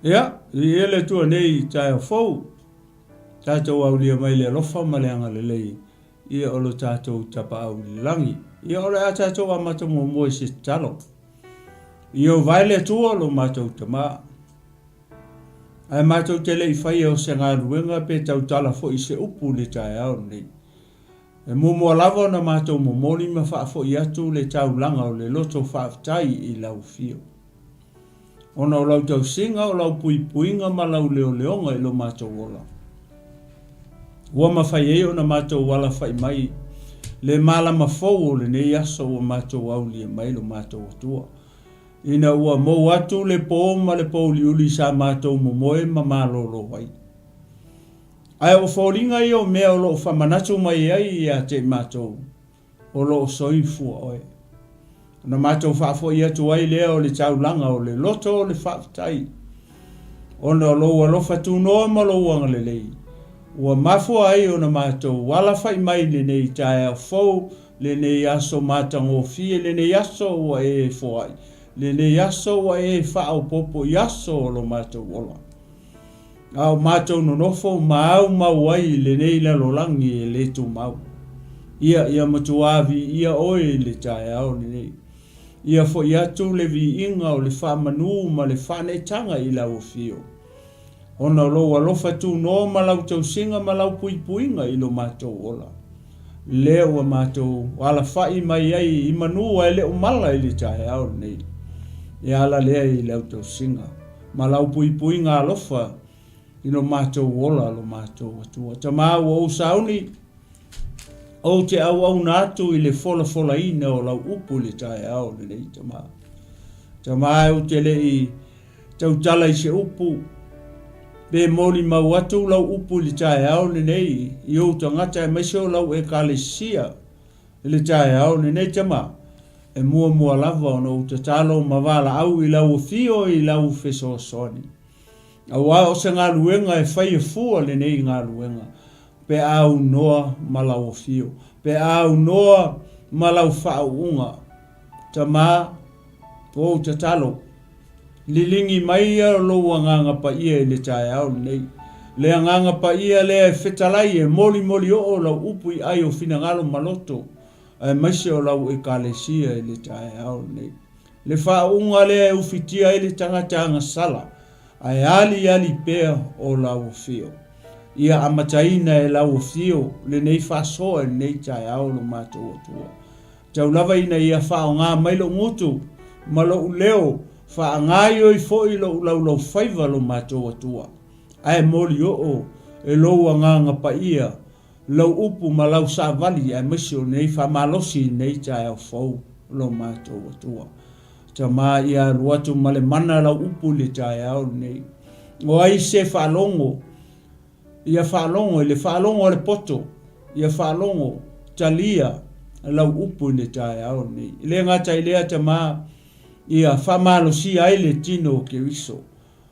Ia, viia le Atua nei i taeao fou, tatou aulia mai le alofa ma le agalelei ia o lo tatou Tapaau i le lagi. Ia o le a tatou amata muamua i se tatalo. Ia uvae le Atua lo matou Tama. Ae matou te le i faia o se galuega pe tautala foi i se upu i le taeao lenei. E muamua lava ona matou momoli ma faafoi atu le taulaga o le loto faafetai i lau afio. Ona o lau tausiga, o lau puipuiga ma lau leoleoga i lo matou ola, ua mafai ai ona matou alafai mai le malama fou o lenei aso ua matou aulia mai lo matou Atua. Ina ua mou atu le po ma le pouliuli sa matou momoe ma malolo ai. Ae o foliga ia o mea o lo o famanatu mai ai ia te i matou, o lo o soifua oe. Ona matou faafoi atu ai lea o le taulaga o le loto o le faafetai, ona o lou alofa tunoa ma lou agalelei, ua mafua ai ona matou alafai mai lenei taeao fou, lenei aso matagofie, lenei aso ua e foai, lenei aso ua e faaopoopo i aso o lo matou ola. A o matou nonofo ma aumau ai i lenei lalolagi e le tumau. Ia, ia matua viia oe i le taeao lenei. Ia foi atu le viiga o le faamanu ma le faaneetaga i lau afio, ona o lou alofa tunoa ma lau tausiga ma lau puipuiga i lo matou ola, lea ua matou alafai mai ai i manu ae le o mala i le taeao lenei. E ala lea i lau tausiga. Ma lau puipuiga alofa i lo matou ola lo matou Atua. Tama ua ou sauni, ou te auauna atu i le folafolaina o lau upu i le taeao lenei, Tama. Tama e ou te le i tautala i se upu, pe molimau atu lau upu i le taeao lenei i ou tagata aemaise o lau Ekalesia, I le taeao lenei tama, e muamua lava ona ou tatalo ma valaau i lau afio i lau fesoasoani. Aua o se galuega e faia fua lenei galuega, pe a aunoa ma lau afio, pe a aunoa ma lau faauuga. Tama, ua ou tatalo, Liligi mai ia lou Agaga Paia i le taeao lenei. Le Agaga Paia lea e fetalai e molimoli oo lau upu i ai o finagalo ma loto, aemaise o lau Ekalesia i le taeao lenei. Le faauuga lea e ufitia ai le tagata agasala, ae aliali pea o lau afio. Ia amataina e lau afio lenei faasoa i lenei taeao lo matou Atua. Tau lava ina ia faaaoga mai lou gutu ma lou leo, faagaoioi foi lou laulaufaiva lo matou Atua. Ae moli oo e lou Agaga Paia lau upu ma lau savali aemaise o lenei faamalosi i lenei taeao fou lo matou Atua. Tama ia alu atu ma le mana lau upu i le taeao lenei. O ai se faalogo Ia faalogo i le faalogo a le poto, ia faalogo, talia lau upu i le taeao lenei. E le gata i lea, Tama, ia faamalosia ai le tino o Keriso,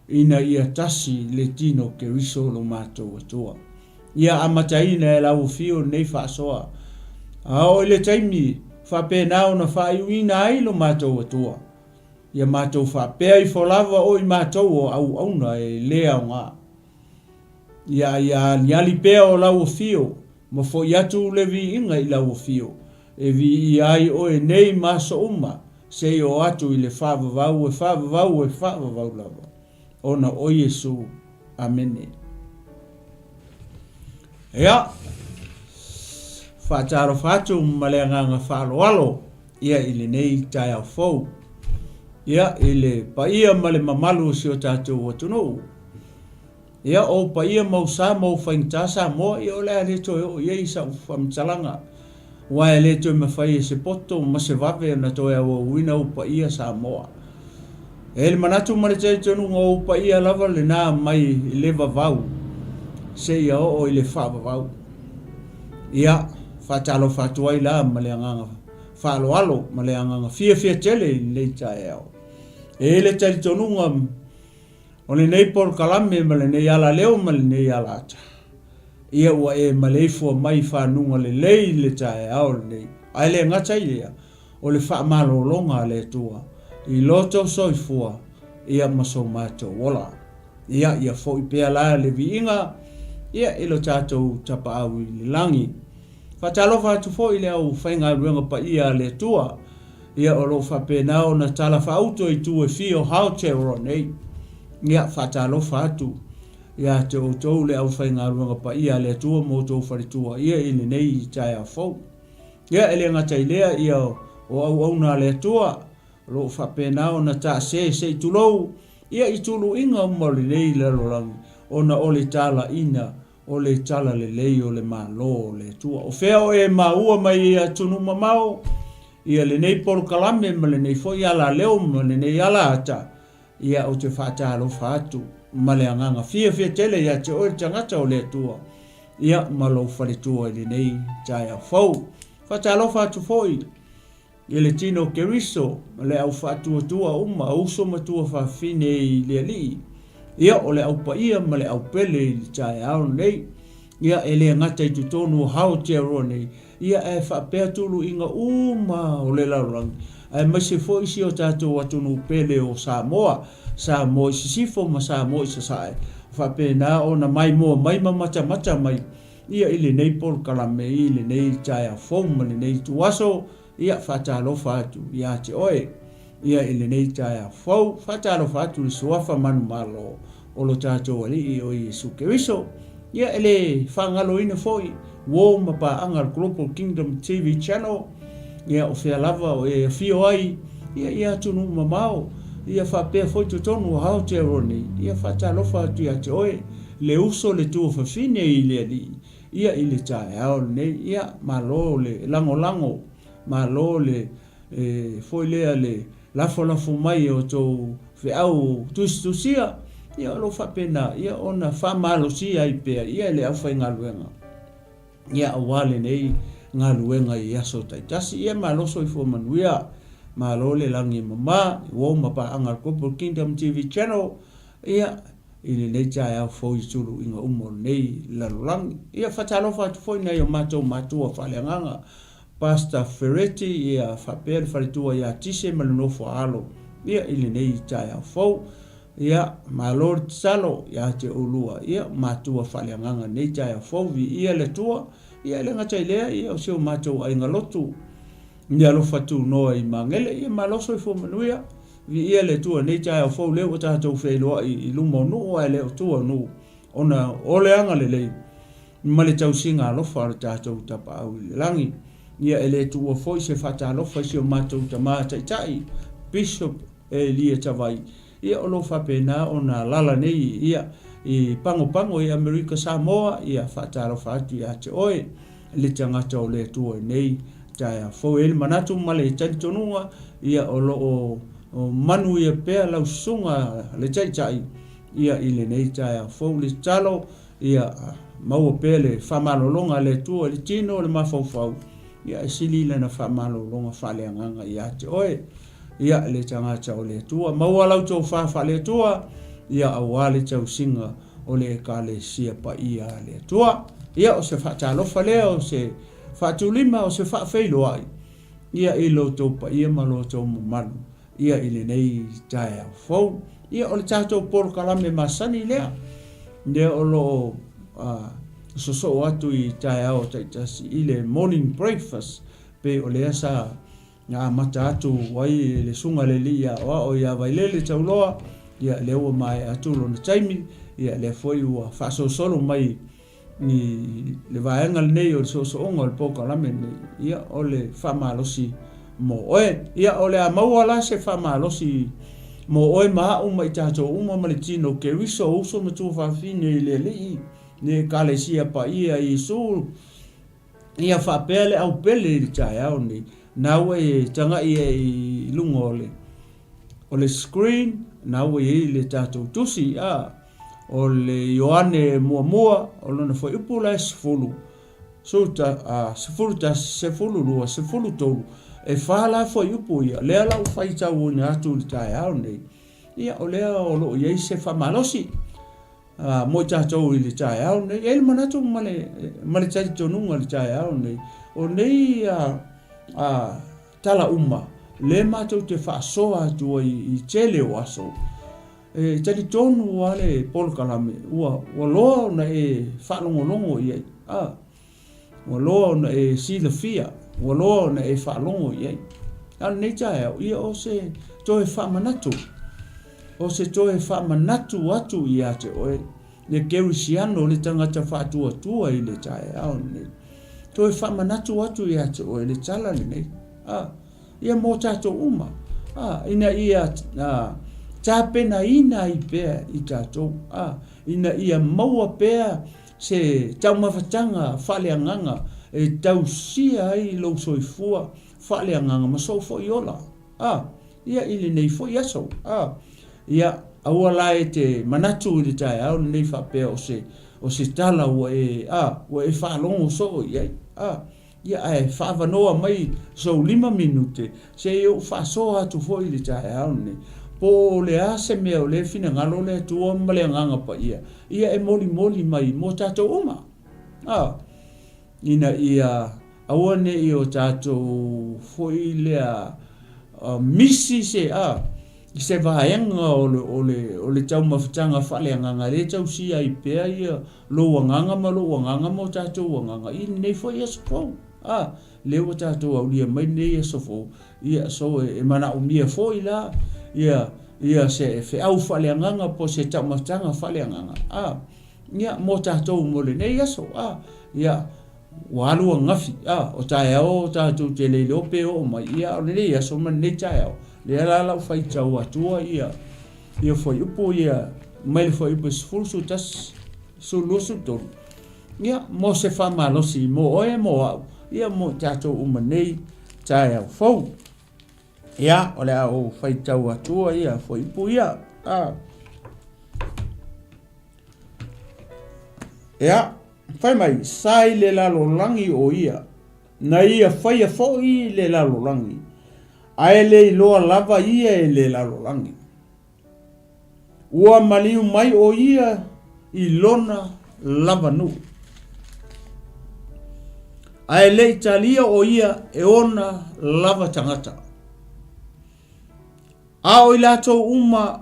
ina ia tasi le tino o Keriso lo matou Atua. Ia amataina e lau afio lenei faasoa, a oo i le taimi faapena ona faaiuina ai lo matou Atua, ia matou faapea ifo lava o i matou o auauna e le aoga. Ia ia aliali pea o lau afio, ma foi atu le viiga i lau afio, e viia ai oe nei ma aso uma, seia oo atu i le faavavau e faavavau e faavavau lava, ona o Iesu. Amene. Ia, faatalofa atu ma le agaga faaaloalo ia i lenei taeao fou, ia i le paia ma le mamalu o si o tatou atunuu. Ia, o ou paia ma ou sa ma ou faigata Samoa, ia o le a le toe oo i ai sau faamatalaga, aua e le toe mafai e se poto ma se vave ona toe auauina ou paia Samoa. E i ai le manatu ma le talitonuga o ou paia lava lena mai le vavau seia oo i le faavavau. Ia, faatalofa atu ai la ma le agaga faaaloalo ma le agaga fiafia tele i lenei taeao. E i ai le talitonuga O lenei polokalame ma lenei alaleo ma lenei alaata, ia ua e maleifua mai i fanuga lelei i le taeao lenei. Ae le gata i lea, o le faamalologa a le Atua i lo tou soifua, ia ma so matou ola. Ia, ia foi pea la le viiga, ia, i lo tatou Tapaau i le lagi. Faatalofa atu foi i le aufaigaluega paia a le Atua, ia, o lo o faapena ona talafaauto i itu e fia o Aotearoa nei. Ia, faatalofa atu ia te outou le aufaigaluega paia a le Atua ma outou faletua, ia, i lenei taeao fou. Ia, e le gata i lea, ia, o auauna a le Atua, O lo o faapena ona taase se i tulou ia i tuluiga uma o lenei lalolagi ona o le talaiina o le talalelei o le Malo o le Atua. O fea o e maua mai i atunuu mamao ia lenei polokalame ma lenei foi alaleo ma lenei alaata, ia ou te faatalofa atu ma le agaga fiafia tele ia te oe le tagata o le Atua, ia ma lou faletua i lenei taeao fou. Faatalofa atu foi I le tino o Keriso, ma le au faatuatua uma, o uso ma tuafafine i le Alii, ia, o le au paia ma le au pele i le taeao lenei, ia, e le gata i totonu o Aotearoa nei, ia, ae faapea tuluiga uma o le lalolagi, aemaise foi si o tatou atunuu pele o Samoa, Samoa i Sisifo ma Samoa i Sasae, faapena ona maimoa mai ma matamata mai Ia i lenei polokalame i lenei taeao fou ma lenei ituaso, ia faatalofa atu ia te oe. Ia i lenei taeao fou, faatalofa atu i le Suafa manumalo o lo tatou Alii o Iesu Keriso. Ia e le faagaloina foi uo ma paaga a le Global Kingdom TV Channel, ia o fea lava o e afio ai, ia i atunuu mamao, ia faapea foi totonu o Aotearoa nei, ia faatalofa atu ia te oe. Le uso le tuafafine i le Alii, ia i le taeao lenei, ia, malo le lagolago, malo le, e, foi lea le lafolafo mai o tou feau tusitusia, ia o lo o faapena, ia ona faamalosia ai pea, ia e le aufaigaluega, ia aua lenei galuega i aso taitasi. Ia malo soifua manuia, malo le lagi e mama, uo ma paaga a le Global Kingdom TV Channel, ia, i lenei taeao fou i tuluiga uma o lenei lalolagi. Ia faatalofa atu foi nai o matou matua faaleagaga, Pastor Fereti ia faapea le faletua ia Tise ma le nofo a alo ia i lenei taeao fou. Ia malo le tatalo ia te oulua ia matua faaleagaga i lenei taeao fou, viia le Atua. Ia e le gata i lea ia o si o matou aiga lotu i alofa tunoa i Magele, ia malo soifua manuia. Viia le Atua i lenei taeao fou lea ua tatou feiloai i luma o nuu ae le o tua o nuu ona o le agalelei ma le tausiga alofa a lo tatou Tapaau i le lagi. Ia e le tuua foi se faatalofa i si o matou tama taitai, Bishop Elia Tavai, ia o lo o faapena ona alaala nei ia i Pagopago i Amerika Samoa, ia faatalofa atu ia te oe. le tagata o le Atua i nei taeao fou. E i ai le manatu ma le talitonuga, ia o lo o manuia pea lau susuga le Taitai ia i lenei taeao fou. Le tatalo, ia maua pea le faamalologa a le Atua i le tino o le mafaufau, ia e sili lana faamalologa faaleagaga ia te oe. Ia le tagata o le Atua, maua lau tofa faale-Atua, ia aua le tausiga o le Ekalesia Paia a le Atua. Ia, o se faatalofa lea, o se faatulima, o se faafeiloai, ia, i lo outou paia ma lo outou mamalu, ia, i lenei taeao fou. Ia, o le tatou polokalame masani lea, lea o lo o sosoo atu i taeao taitasi i le morning breakfast, pei o lea sa Na amata atu ai le Susuga i le Alii Aoao ia Vailele Tauloa, ia lea ua maea atu lona taimi, ia lea foi ua faasolosolo mai i le vaega lenei o le soosooga o le polokalame lenei, ia o le faamalosi mo oe. Ia o le a maua la se faamalosi mo oe ma au ma i tatou uma ma le tino Keriso, uso ma tuafafine i le Alii, le Ekalesia Paia Iesu, Ia faapea le au pele i le taeao nei, na ua e tagai ai i luga o le, o le screen, na ua i ai le tatou tusi, a, o le Ioane muamua, o lona fuaiupu la e 10, 11, 12, 13, e fa la fuaiupu ia, lea la ua faitauina atu i le taeao nei, ia o lea o lo o i ai se faamalosi. Ā, mo i tātou i le taeao nei, e i ai le manatu ma le, ma le talitonuga i le taeao nei, o nei ā, ā, tala uma, lea matou te faasoa atu ai i tele o aso. E talitonu lava le polokalame ua ua loa ona e faalogologo i ai, a, ua loa ona e silafia, ua loa ona e faalogo i ai. A o lenei taeao, ia o se toe faamanatu, o se toe faamanatu atu ia te oe, le kerisiano, le tagata faatuatua i le taeao lenei. Toe faamanatu atu ia te oe le tala lenei, a, ia mo tatou uma, a, ina ia a, tapenaina ai pea i tatou, a, ina ia maua pea se taumafataga faaleagaga e tausia ai lou soifua faaleagaga ma sou foi ola, a, ia i lenei foi aso, a, ia aua la e te manatu i le taeao lenei faapea o se, o se tala ua e, a, ua e faalogo soo i ai, a. Ia, ae faaavanoa mai sou lima minute se i ou faasoa atu foi i le taeao lenei. Po o le a se mea o lea e finagalo le Atua ma le Agaga Paia, ia e molimoli mai mo tatou uma, a, ina ia aua ne i o tatou foi lea misi se, a, se vaega o le, o le, o le taumafataga faaleagaga lea e tausia ai pea ia lou agaga ma lou agaga ma o tatou agaga i lenei foi aso fou. A, lea ua tatou aulia mai lenei aso fou, ia, so e, e manaomia foi la ia, ia se feau faaleagaga po o se taumafataga faaleagaga, a, ia, mo tatou mo lenei aso, a, ia, ua alu angafi, a, o taeao tatou te le iloa pe oo mai, ia, o lenei aso ma lenei taeao, lea la lau faitau atua ia, ia fuaiupu ia mai le fuaiupu 10, 11, 12, 13, ia, mo se faamalosi mo oe mo au, ia mo i tatou uma nei taeao fou. Ia, o le a ou faitau atua ia fuaiupu ia. A. Ia, fai mai, sa i le lalolagi o ia, na ia faia foi le lalolagi, ae le iloa lava ia e le lalolagi. Ua maliu mai ʻo ia i lona lava nuu. Ae le i talia ʻo ia e ona lava tagata. A o i latou uma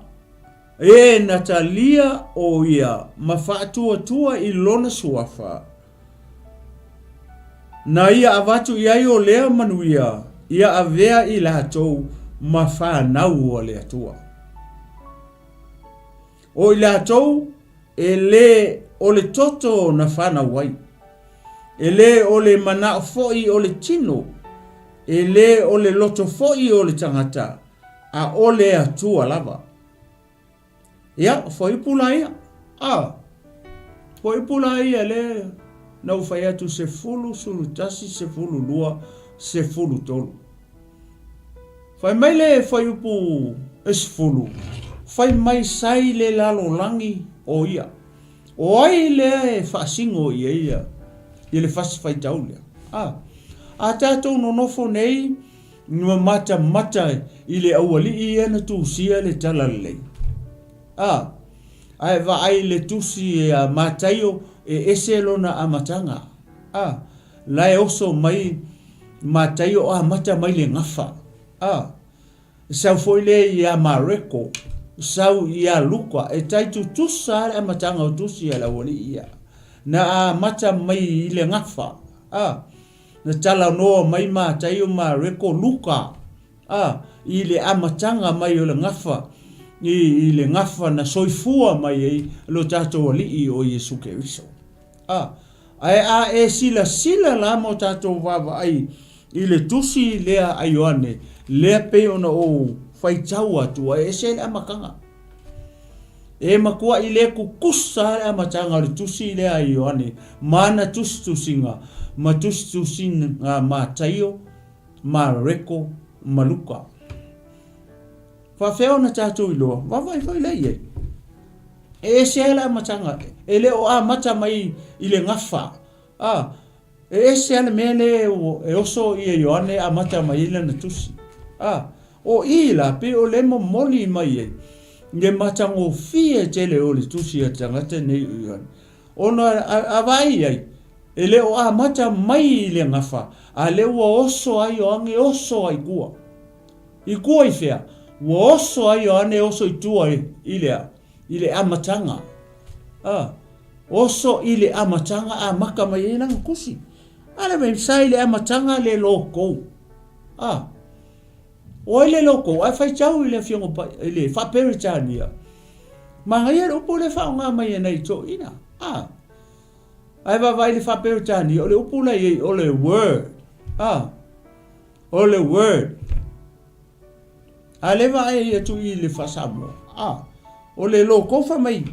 e na talia ʻo ia ma faatuatua i lona suafa, Na ia avatu i ai o lea manuia, ia avea i latou ma fanau a le Atua. O i latou e lē o le toto na fanau ai, e lē o le manao foi o le tino, e lē o le loto foi o le tagata, a o le Atua lava. Ia, o fuaiupu la ia. A, fuaiupu la ia le na ou fai atu 10, 11, 12, 13. Fai mai le fuaiupu e 10, fai mai sai le lalolagi o ia. O ai lea e faasino i ai ia, i le fasi faitau lea? A, a tatou nonofo nei, Ma matamata i le aualii ia na tusia le talalelei. A, ae vaai i le tusi a Mataio e ese lona amataga. A, la e oso mai Mataio amata mai le gafa. A, sau foi lea ia Mareko, sau ia Luka, e tai tutusa lava le amataga o tusi a le aualii ia. Na amata mai i le gafa. A. Na talanoa mai Mataio, Mareko, Luka, a, i le amataga mai o le gafa, i, i le gafa na soifua mai ai lo tatou Alii o Iesu Keriso. A, ae a e silasila la ma o tatou vaavaai i le tusi lea a Ioane, lea pei ona ou faitau atu, e ese le amataga. E matuaʻi le kukusa le amataga o le tusi lea a Ioane ma ana tusitusiga ma tusitusiga Mataio, Mareko ma Luka. Faafefea ona tatou iloa? Vaavaai foi lea i ai. E ese lava le amataga, e le o amata mai i le gafa. A, E ese lava le mea lea e oso ia Ioane e amata mai ai lana tusi. A, o i la, pei o lea e momoli mai ai le matagofie tele o le tusi a le tagata nei o Ioane. Ona a vaai i ai, e le o amata mai i le gafa, a lea ua oso ai Ioane, oso ai tua. I tua i fea? Ua oso ai Ioane oso i tua i le a? I le amataga. A, oso i le amataga amata mai ai lana tusi. A le mai sa i le amataga le lokou. A, o ai le lokou? Ae faitau i le afioga pa, i le faa-Peretania. Manaia le upu lea faaaoga mai e nai toeaiina. A, ae vaavaai i le faa-Peretania, o le upu la e i ai o le word. A, o le word. A le vaai atu i le faa-Samoa, a, o le lokou fai mai,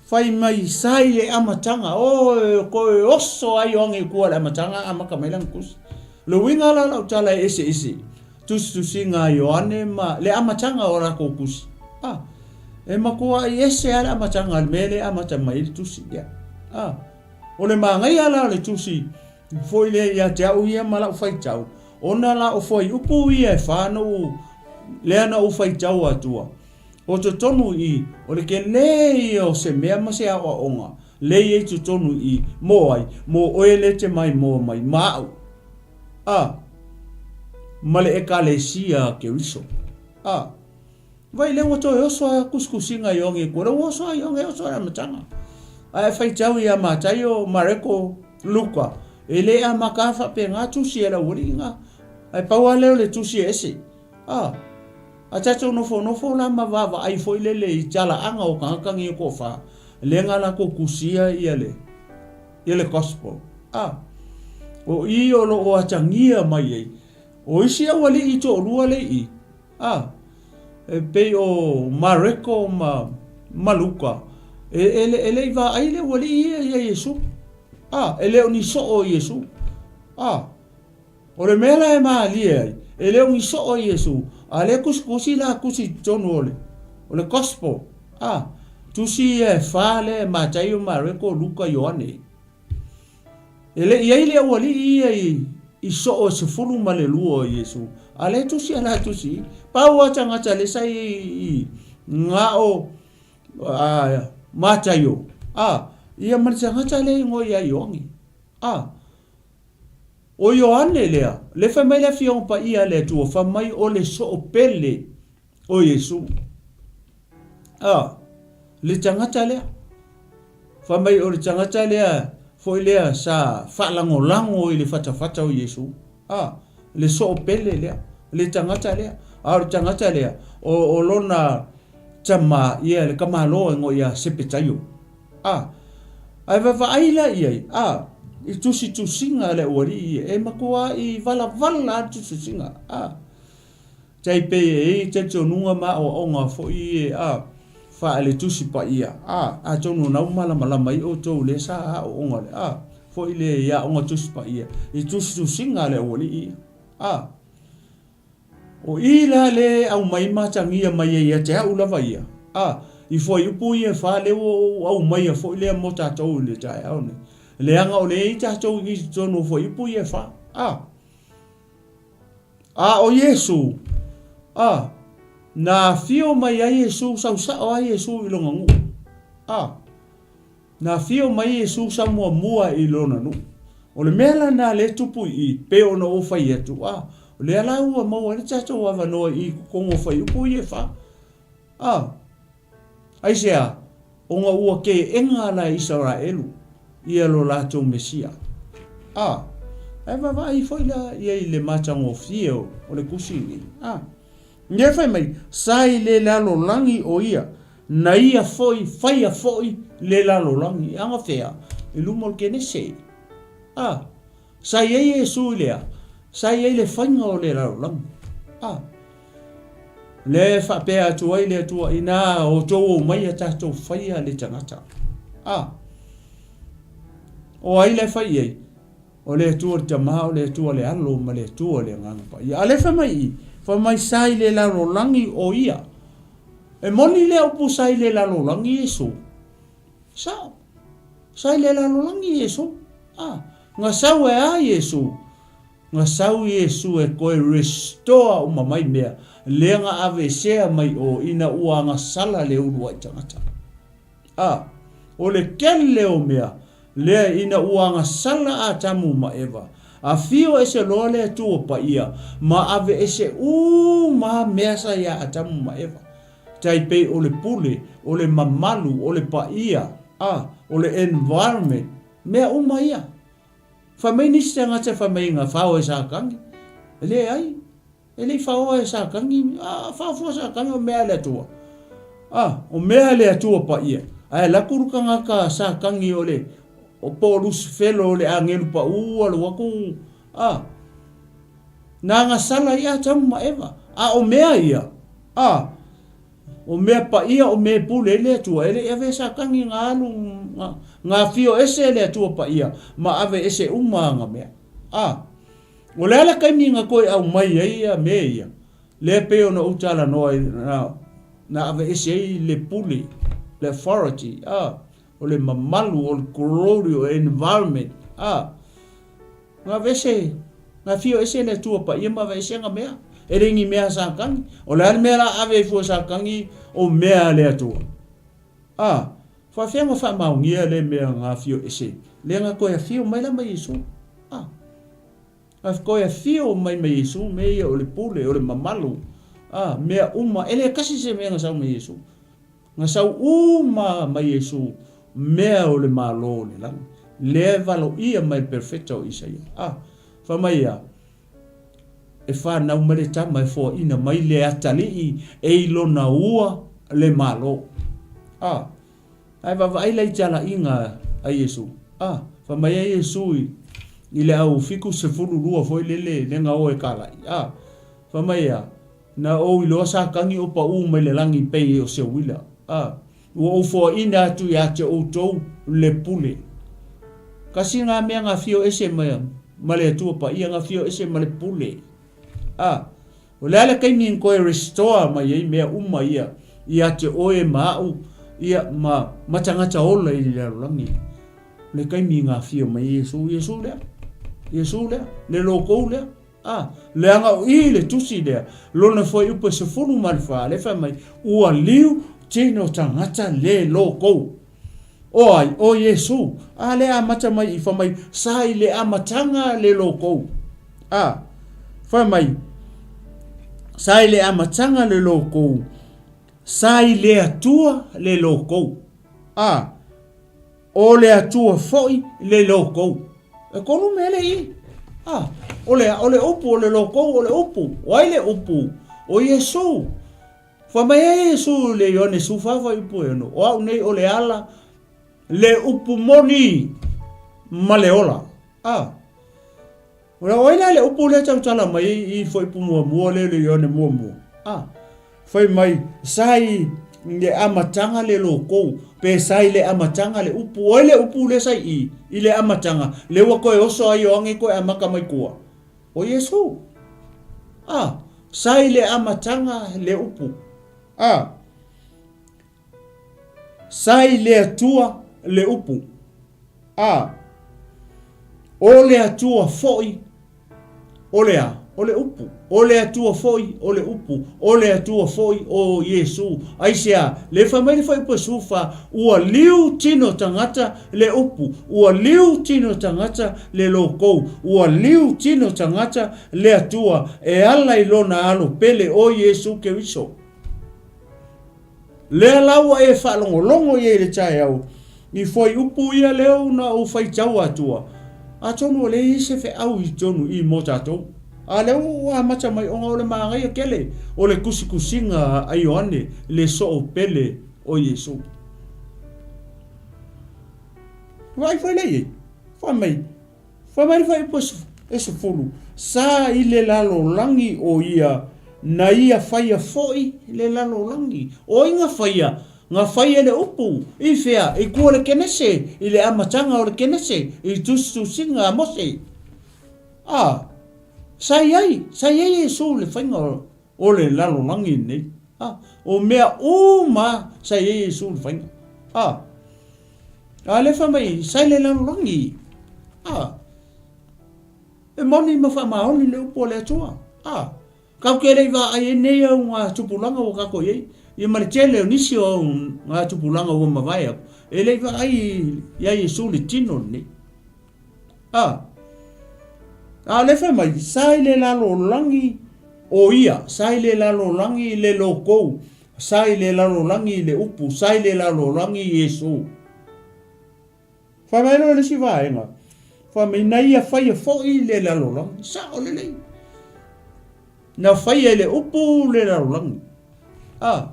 fai mai sa i le amataga, o koe oso ai o ange kua le amataga amata mai lana tusi. Le uiga la lau tala e eseese, tusitusiga a Ioane ma le amataga o lakou tusi. A, e matuai ese lava le amataga o le mea lea e amata mai ai le tusi lea. A, o le manaia la o le tusi foi lea ia te au ia ma lau faitau, ona la o fuaiupu ia e fa na ou, lea na ou faitau atua, o totonu i i, o le tele ia o se mea ma se aoaoga lea i ai totonu i i, mo ai? Mo oe lea e te maimoa mai ma au, a, ma le Ekalesia a Keriso. A. Vai lea ua toe oso a kusikusiga i oge kua, lea ua oso ai oge oso le amataga. Ae faitau ia Mataio, Mareko, Luka, e le amata a faapena tusi a le aualii na. Ae pau lava lea o le tusi e ese. A, a tatou nofonofo la ma vaavaai foi lele i talaaga o tagata nei e toafa, lea na latou tusia ia le, ia le gospel. A, o i o lo o atagia mai ai, o isi aualii toalua lea i i, A, e pei o Mareko ma, ma Luka, e, e, e le i vaai le aualii ia ia Iesu. A, e le o ni soo o Iesu. A, o le mea la e malie ai, e le o ni soo o Iesu, a lea tusitusi la tusi i totonu o le, o le gospel. A, tusi ia e fa lea e Mataio, Mareko, Luka, Ioane. E le i ai le aualii ia i, i soo e 12 o Iesu, a lea tusi a la tusi, pau a tagata le sa i, i nga o a, Mataio, a, ia ma le tagata le ingoa ia Ioane. A, o Ioane lea, le fai mai le afioga paia a le Atua, fai mai o le soo pele o Iesu. A, le tagata lea. Fai mai o le tagata lea foi lea sa faalagolago i le fatafata o Iesu. A, le soopele lea, le tagata lea. A o le tagata lea, o, o lona tama, ia le tamaloa ingoa ia Sepetaio. A, ae vaavaai la i ai, a, i tusitusiga a le aualii ia, e matuai valavala lava le tusitusiga. A. Tai pei e i ai talitonuga ma aoaoga foi e a fa le Tusi Paia, a, atonu na u malamalama ai outou lea sa aoaoga le a foi le i aoga Tusi Paia i tusitusiga a le aualii ia. A, o i la le aumai matagia mai ai ia te au lava ia, a, i fuaiupu ia e fa lea ua ou aumaia foi lea mo tatou i le taeao nei, leaga o lea e i ai tatou i totonu o fuaiupu ia e fa. A. A o Iesu, a, na afio mai ai Iesu, sau sao ai Iesu i lona nuu. A, na afio mai Iesu sa muamua i lona nuu. O le mea la na lea tupu i i, pei ona ou fai atu, a, o lea la ua maua ai le tatou avanoa i i totonu o fuaiupu ia e fa. A, Aisea? Ona ua keena la Isaraelu ia lo latou Mesia. A, ae vaavaai foi la ia i le matagofie o le tusi lenei. A, lea fai mai, sa i le lalolagi o ia, na ia foi faia foi le lalolagi. Anafea? I luma o le Kenese. A, sa i ai Iesu i le a? Sa i ai le faiga o le lalolagi. A. Lea e faapea atu ai le Atua, inā outou omai a tatou faia le tagata. A! O ai la e fai i ai? O le Atua le Tama, o le Atua le Alo, ma le Atua le Agaga Paia. A lea fai mai i, fai mai sa i le lalolagi o ia. E moni lea upu sa i le lalolagi Iesu. Sao. Sa i le lalolagi Iesu. A, na sau e a Iesu? Na sau Iesu e toe restore uma mai mea lea na aveesea mai o ina ua agasala le uluai tagata. A, o le kele o mea lea ina ua agasala Atamu ma Eva. Afio ese loa le Atua paia ma ave ese uma mea sa iā Atamu ma Eva. Tai pei o le pule, o le mamalu, o le paia, a, o le environment, mea uma ia. Fai mai nisi tagata fai mai na fao e Satani. E leai. E le i faoa e Satani, a fao fua Satani o mea a le Atua. A, o mea a le Atua paia. Ae alu atu le tagata Satani o le, o po o Lusifelo o le agelu paʻu alu atu, a, na gasala ai Atamu ma Eva. A o mea ia, a, o mea paia o mea e pule ai le Atua, e le i avea e Satani na alu, na, na afio ese le Atua paia ma ave ese uma ana mea. A, O le a le taimi na toe aumai ai ia mea ia, lea pei ona ou talanoa ai, na, na aveese ai le pule, le authority, a, o le mamalu, o le glory, o le environment, a, na aveese, na afio ese le Atua Paia ma aveese ana mea. E le ni mea a Satani. O le a le mea la ave ai fua e Satani o mea a le Atua? A, faafefea ona faamaonia lea mea na afio ese, lea na toe afio mai la ma Iesu? A, na toe afio mai ma Iesu mea ia o le pule, o le mamalu, a, mea uma, e le tasi se mea na sau ma Iesu. Na sau uma ma Iesu mea o le Malo o le lagi, lea e valoia mai e le perofeta o Isaia. A, fai mai a, E fanau mai le tama e foaina mai le atalii e i lona ua le Malo. A, ae vaavaai la i talaiga a Iesu. A, fai mai ai Iesu i, i le au 72 foi lele le na o e kalai. A, fai mai a, Na ou iloa Satani o paʻū mai le lagi pei o se uila. A, ua ou foaina atu ia te outou le pule. Kasi ngā mea ngā whio ese ma, ma le Atua paia, ngā whio ese ma le pule. A, o le a le taimi na toe restore mai ai mea uma ia ia te oe ma a'u, ia ma, ma tagata ola i le lalolagi. O le taimi ngā whio mai ai Iesu, Iesu lea, Iesu lea, le lokou lea. A, leaga o i le tusi lea, lona fuaiupu e 14, lea fai mai, Ua liu tino tagata le lokou. O ai? O Iesu. A, lea amata mai i, fai mai, sa i le amataga le lokou. A, fai mai, sa i le amataga le lokou, sa i le Atua le lokou. A, O le Atua foi le lokou. E kolu mea le i. A, o le, o le upu, o le lokou, o le upu. O ai le upu? O Iesu. Fai mai ai Iesu i le Ioane 14 fuaiupu e ono, O au nei o le ala, le upu moni, ma le ola. A, O ai la le upu lea tautala mai ai i fuaiupu muamua lea o le Ioane muamua? A, fai mai, sa i le amataga le lokou, pe sa i le amataga le upu. O ai le upu lea sa i i, i le amataga, lea ua toe oso ai Ioane toe amata mai tua? O Iesu. A, sa i le amataga le upu. A, Sa i le Atua le upu, a, o le Atua foi o le a? O le upu. O le Atua foi o le upu. O le Atua foi o Iesu. Aisea? Le fai mai le fuaiupu e 14, Ua liu tino tagata le upu, ua liu tino tagata le lokou, ua liu tino tagata le Atua e ala i lona alo pele o Iesu Keriso. Lea la ua e faalogologo i ai i le taeao, i fuaiupu ia lea na ou faitau atua, atonu ua leai ai se feau i totonu i mo tatou. A lea ua ou amata mai ona o le manaia tele o le tusitusiga a Ioane le soo pele o Iesu. Vaai foi lea i ai, fai mai, Fai mai le fuaiupu e 10, Sa i le lalolagi o ia, na ia faia foi le lalolagi. O ai na faia? Na fai e le upu. I whea? I kua le Kenese, i le amataga o le Kenese, i tusitusiga a Mose. A, sa i ai, sa i ai Iesu i le faiga o le lalolagi lenei. A, o mea uma sa i ai Iesu i le faiga. A, A lea fai mai, sa i le lalolagi. A, e moni ma faamaoni le upu a le Atua. A, tatou te le i vaai ai nei au ngā tupulaga ua tatou i ai, ia ma le tele o nisi o au ngā tupulaga ua mavae atu, e le i vaai iā Iesu le tino lenei. A. A o lea fai mai, sa i le lalolagi o ia, sa i le lalolagi le lokou, sa i le lalolagi le upu, sa i le lalolagi Iesu. Fai mai loa le isi vaega, fai mai, na ia faia foi le lalolagi. Sao lelei. Na faia e le upu le lalolagi. A.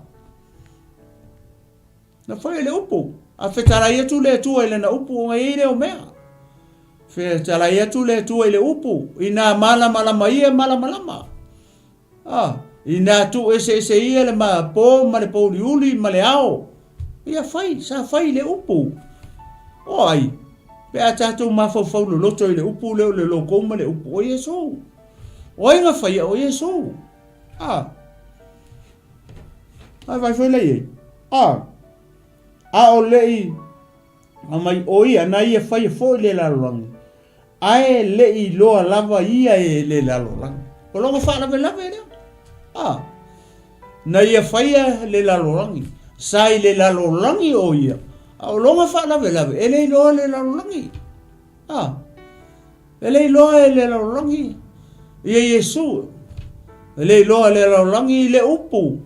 Na faia e le upu. A fetalai atu le Atua i lana upu ona i ai lea o mea. Fetalai atu le Atua i le upu, inā malamalama ia malamalama. A, inā tuueseese ia le po ma le pouliuli ma le ao, ia fai, sa fai i le upu. O ai? Pe a tatou mafaufau loloto i le upu lea o le lokou ma le upu, o Iesu. O ai na faia? O Iesu. A. Ai vai foi lei. A. A o lei aumai o ia na ia faia foi le lalolagi, ae le i iloa lava ia e le lalolagi. O lona faalavelave lea. A. Na ia faia le lalolagi, sa i le lalolagi o ia, a o lona faalavelave, e le iloa le lalolagi. A. E le iloa e le lalolagi ia Iesu. E le iloa e le lalolagi le upu.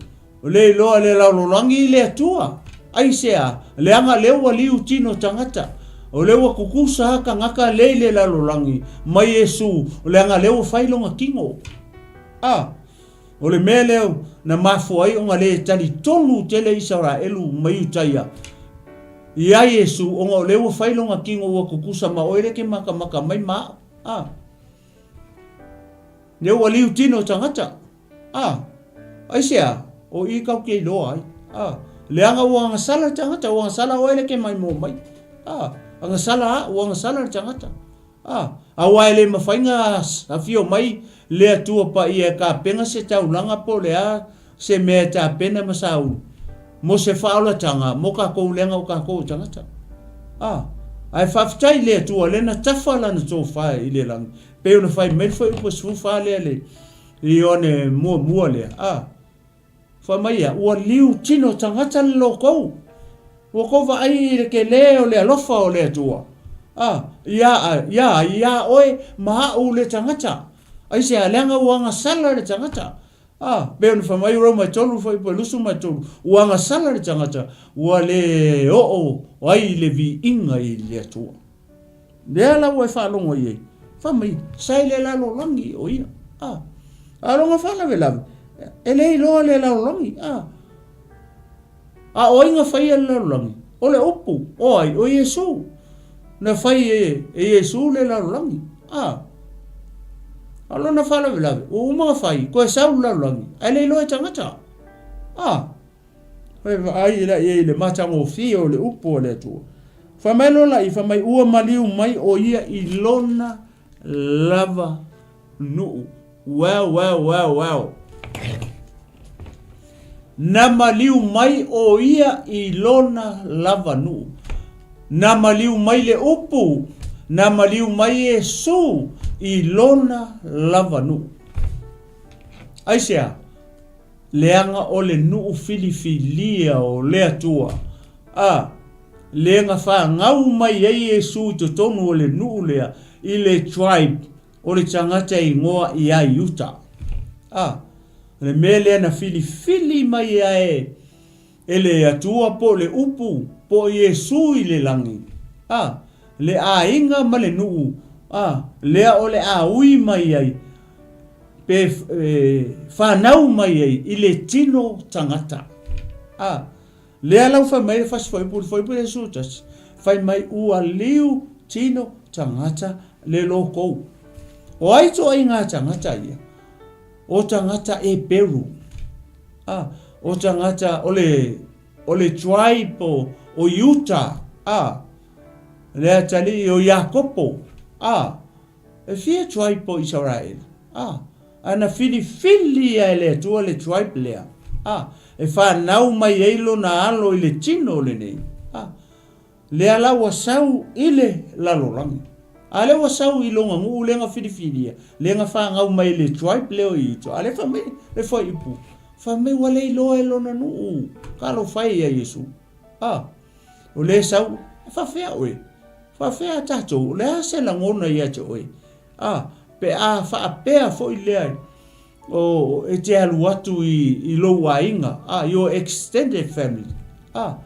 E le iloa e le lalolagi le Atua. Aisea? Leaga lea ua liu tino tagata. O lea ua kukusa tagata le i le lalolagi ma Iesu, leaga lea ua fai lona tino. A. O le mea lea na mafua ai ona le talitonu tele Isaraelu ma Iutaia iā Iesu, ona o lea ua fai lona tino ua tutusa ma oe lea e te matamata mai ma au. A. Lea ua liu tino tagata. A. Aisea? O i kau te iloa ai. A. Leaga ua agasala le tagata, ua agasala oe lea e te maimoa mai. A. Agasala au, ua agasala le tagata. A, aua e le mafai na afio mai le Atua Paia e tapena se taulaga po o le a se mea e tapena ma saulu mo se faaolataga mo tatou leaga o tatou o tagata. A, ae faafetai i le Atua lea na tafa lana tofa i le lagi, pei ona fai mai le fuaiupu e 14 lea le Ioane muamua lea. A. Fai mai ia, ua liu tino tagata le lokou. Ua kou vaai i le tele o le alofa o le Atua. A, iā, iā, iā oe ma aʻu le tagata. Aisea, leaga ua agasala le tagata. A, pei ona fai mai Roma e tolu fuaiupu e 23, ua agasala le tagata, ua le oo ai le viiga i le Atua. Lea la ua e faalogo i ai, fai mai, sa i le lalolagi o ia. A, a lona faalavelave, e le iloa le lalolagi. A, a o ai na faia le lalolagi? O le upu, o ai? O Iesu. Na fai e, e Iesu le lalolagi. A, a lona faalavelave, ua uma na fai, toe sau le lalolagi, ae le iloa e tagata. A, Fai vaai la i ai i le matagofie o le upu a le Atua. Fai mai loa la i, fai mai ua maliu mai o ia i lona lava nuu. Well, well, well, well. Na maliu mai o ia i lona lava nuu. Na maliu mai le upu, na maliu mai Iesu i lona lava nuu. Aisea? Leaga o le nuu filifilia o le Atua, a, le na fanau mai ai Iesu i totonu o le nuu lea, i le tribe o le tagata e igoa ia Iuta. A, o le mea lea na filifili mai ai e le Atua po o le upu po o Iesu i le lagi, a, le aiga ma le nuu, a, lea o le a ui mai ai, pe fanau mai ai i le tino tagata. A, lea la ua fai mai le fasi fuaiupu, le fuaiupu le 11, fai mai ua liu tino tagata le lokou. O ai toaiga tagata ia? O tagata Eperu. A, o tagata o le, o le tribe o, o Iuta. A, le atalii o Iakopo. A, E fia tribe o Isaraelu? A, a na filifili ia e le Atua le tribe lea, a, e fanau mai ai lona alo i le tino lenei, a, lea la ua sau i le lalolagi. A lea ua sau i lona nuu lea na filifilia, lea na fanau mai i le tribe lea o Iuta, a lea fai mai le fuaiupu, fai mai ua le iloa e lona nuu, talofa e ia Iesu. A, o lea e sau, e faafefea oe? Faafefea tatou? O le a se lagona ia te oe? A, Pe a faapea foi lea o e te alu atu i, i lou aiga, a, your extended family, a,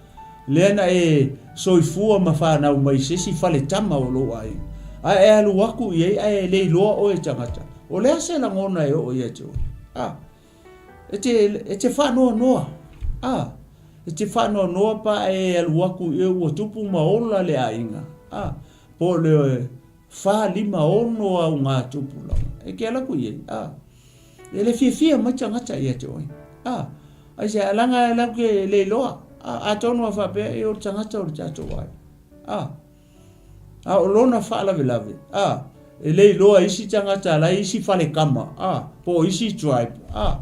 lea na e soifua ma fanau mai i se isi faletama o lou aiga, a e alu atu i ai ae le iloa oe e tagata, o le a se lagona e oo ia te oe? A, e te, e te faanoanoa, a, e te faanoanoa pa e alu atu i ai ua tupu ma ola le aiga, a, po o le Fa, lima, ono au ngā tupulaga. E ke ala ku i ai, a. E le fiafia mai tagata ia te oe. A. Ai se alanga e lau ke le iloa. A, atonu a faapea e o le tagata o le tatou ai. A. A o lona faalavelave, a, e le iloa isi tagata la isi falekama, a, po o isi tribe, a,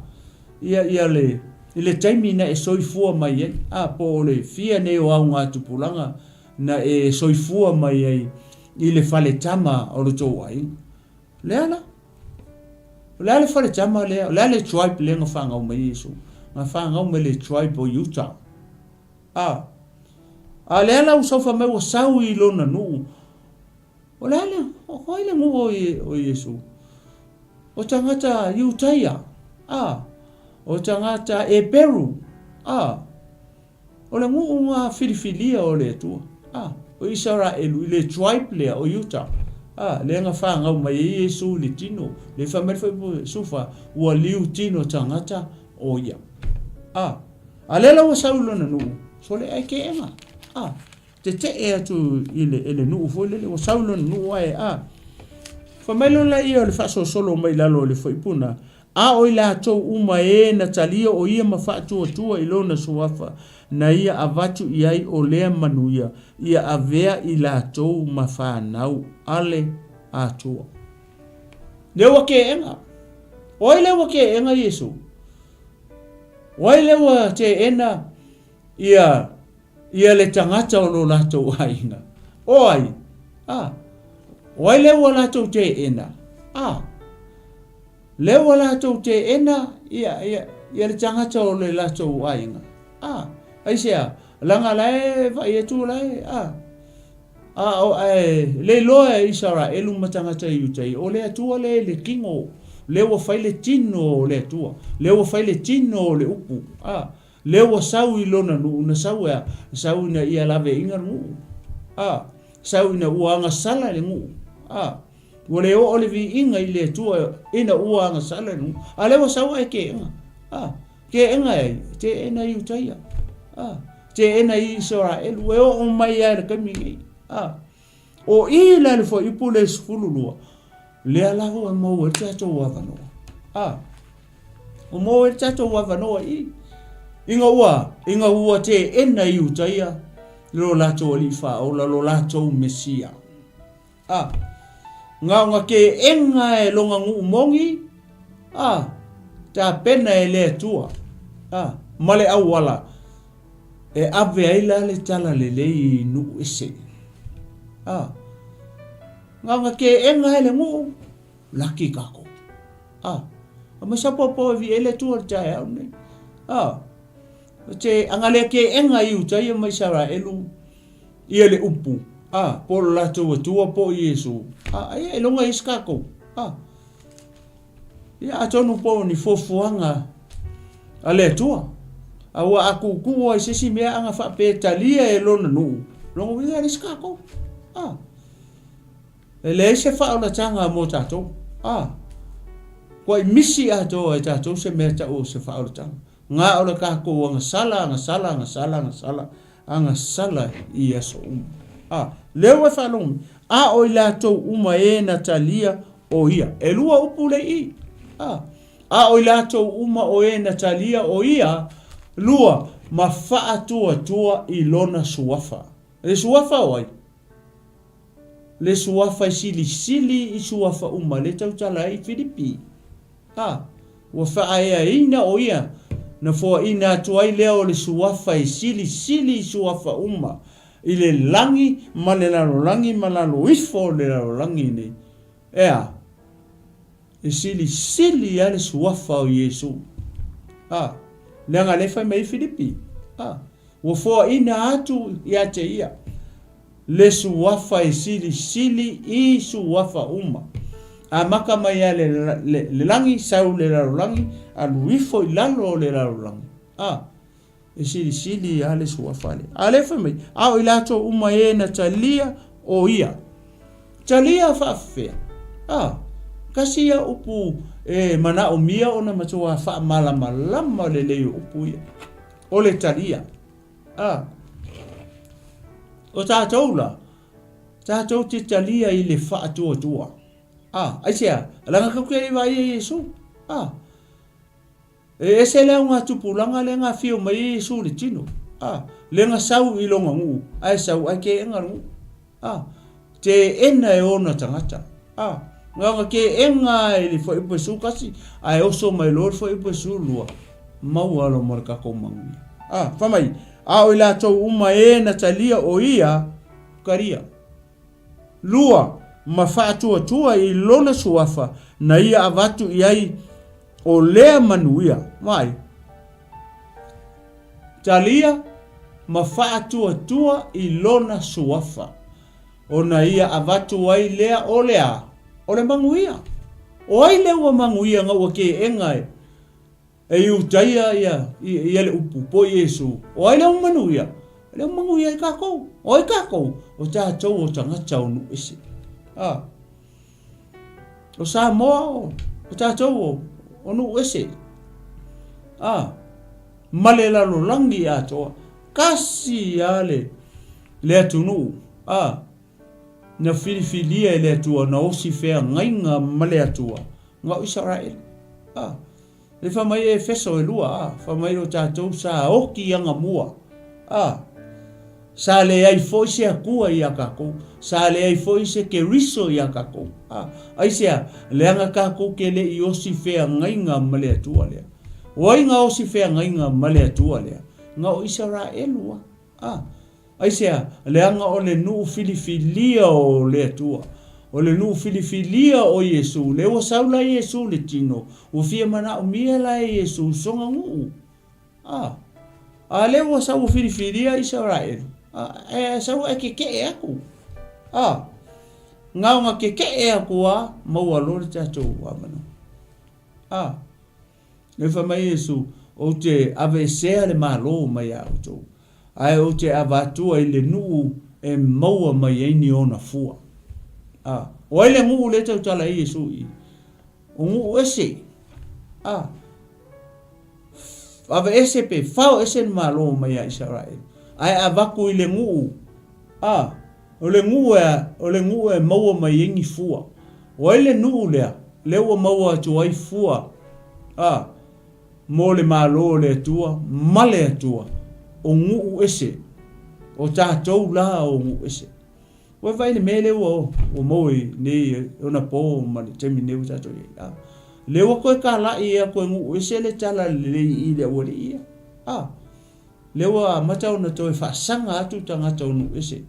ia, ia le, i le taimi na e soifua mai ai, a, po o le fia nei o au ngā tupulaga na e soifua mai ai i le fale tama o lo tou aiga. O le a la? O le a le fale tama lea? O le a le tribe lea na fanau mai ai Iesu? Na fanau mai le tribe o Iuta. A, a lea la ua sau fai mai ua sau i lona nuu. O le a le, o ai le nuu o, o Iesu? O tagata Iutaia. A, o tagata Eperu. A, O le nuu filifilia o le Atua, a, o Isaraelu, i le tribe lea o Iuta, a, lea na fanau mai ai Iesu i le tino, lea fai mai le fuaiupu 14, ua liu tino tagata o ia. A, a lea la ua sau i lona nuu, sole ae keega, a, tetee atu i le, i le nuu foi lele, ua sau i lona nuu ae, a, fai mai loa laia o le faasolosolo mai lalo o le fuaiupu na, A o i latou uma e na talia o ia ma faatuatua i lona suafa, na ia avatu i ai o lea manuia, ia avea i latou ma fanau a le Atua. Lea ua keena. O ai lea ua keena Iesu? O ai lea ua teena ia ia le tagata o lo latou aiga? O ai? A. O ai lea ua latou teena? A. Lea ua latou teena ia, ia, ia le tagata o le latou aiga. A, aisea, leaga la e vaai atu la e, a, a, o, ae le iloa e Isaraelu ma tagata Iutai, o le Atua lea i le tino, lea ua fai le tino o le Atua, lea ua fai le tino o le upu, a, lea ua sau i lona nuu, na sau e a? Na sau ina ia laveaiina le nuu, a, sau ina ua agasala le nuu, a. Ua le oo le viiga i le Atua ina ua agasala i luga. A lea ua sau ae teena. A, teena e ai? Teena i Iutaia. A, teena i Isaraelu. E oo mai lava i le taimi nei. A, o i la le fuaiupu le 12, lea la ua maua ai le tatou avanoa. A, ua maua ai le tatou avanoa i ina ua, ina ua teena i Iutaia lo latou Alii Faaola, lo latou Mesia. A. Ngaoga keega e lona nuu moni, a. Tapena e le Atua, a. Ma le auala e ave ai la le tala lelei i nuu ese. A. Ngaoga keega e le nuu, laki kakou. A. A mai sa popo e vi e le Atua le taeao nei. A. Te anga le keega i uta ia mai Saraelu, ia le upu, a, po o lo latou Atua po o Iesu, a, aia e loga i se kakou, a. Ia atonu po o ni fuafuaga a le Atua, a ua a kukuu ai se isi mea anga faapea e talia e lona nuu, lona uiga e leai se kakou, a. E leai se faaolataga mo tatou, a. Kua i misi atoa e tatou se mea tau o se faaolataga. Nga o le kakou agasala, agasala, agasala, agasala, agasala i aso uma. A, lea ua e faalogo mai, a o i latou uma e na talia o ia. E lua upu le i. A, a o i latou uma o e na talia o ia, lua, ma faatuatua i lona suafa. Le suafa o ai? Le suafa e silisili i suafa uma le tautala ai i Filipi. A, ua faaeaina o ia, na foaina atu ai lea o le suafa e silisili i suafa uma i le lagi ma le lalolagi ma lalo ifo o le lalolagi nei. E a? E silisili lava le suafa o Iesu. A, leaga lea e fai mai ai Filipi. A, ua foaina atu ia te ia le suafa e silisili i suafa uma. Amata mai lava i le, le, le lagi, sau i le lalolagi, alu ifo i lalo o le lalolagi. A, e silisili lava le suafa lea. A lea fai mai, a o i latou uma e na talia o ia. Talia faafefea? A, kasi ia upu e manaomia ona matua faamalamalama lelei o upu ia. O le talia. A, o tatou la, tatou te talia i le faatuatua. A, aisea? Leaga tatou te le i vaaia Iesu. A, e ese le augatupulaga lea na afio mai ai Iesu i le tino. A, lea na sau i lona nuu, ae sau ae teena le nuu. A, teena e ona tagata. A, na ona teena i le fuaiupu e 11, ae oso mai loa le fuaiupu e 12, maua loa ma le tatou manuia. A, fai mai, a o i latou uma e na talia o ia, talia. Lua, ma faatuatua i lona suafa na ia avatu i ai o lea manuia. Vaai. Talia ma faatuatua i lona suafa, ona ia avatu ai lea o le a? O le manuia. O ai lea ua manuia na ua keena e e Iutaia ia, ia le upu po o Iesu? O ai lea ua manuia? Lea ua manuia ai tatou. O ai tatou? O tatou o tagata o nuu ese. A. O Samoa o, o tatou o, o nuu ese. A. Ma le lalolagi atoa. Kasi a le, le atunuu. A. Na filifilia e le Atua na osi feagaiga ma le Atua, na o Isaraelu. A. Le fai mai e Efeso e lua, a, fai mai o tatou sa oki agamua, a, sa leai foi se Atua ia tatou, sa leai foi se Keriso ia tatou. A, aisea? Leaga tatou te le i osi feagaiga ma le Atua lea. O ai na osi feagaiga ma le Atua lea? Na o Isaraelu a. A, aisea? Leaga o le nuu filifilia o le Atua, o le nuu filifilia o Iesu, lea ua sau la Iesu i le tino, ua fia manaomia la e Iesu sona nuu. A, a lea ua sau ua filifilia Isaraelu, a, ae sau ae kekeʻe aku. A, na ona kekeʻe aku a, maua loa le tatou avanoa. A. E fai mai Iesu, Ou te aveesea le Malo mai a outou, ae ou te avatua i le nuu e maua mai ai ni ona fua. A, o ai le nuu lea e tautala ai Iesu i i? O nuu ese. A, aveese pe fao ese le Malo mai a Isaraelu, ae avatu i le nuu. A, o le nuu e, o le nuu e maua mai ai ni fua. O ai le nuu lea? Lea ua maua atu ai fua, a, mo le Malo o le Atua ma le Atua, o nuu ese, o tatou la o nuu ese. Ua vaai le mea lea ua, ua maua i nei ona po ma le taimi nei ua tatou i ai, a. Lea ua toe kalai atu e nuu ese le tala lelei i le aualii ia, a. Lea ua amata ona toe faasaga atu tagata o nuu ese,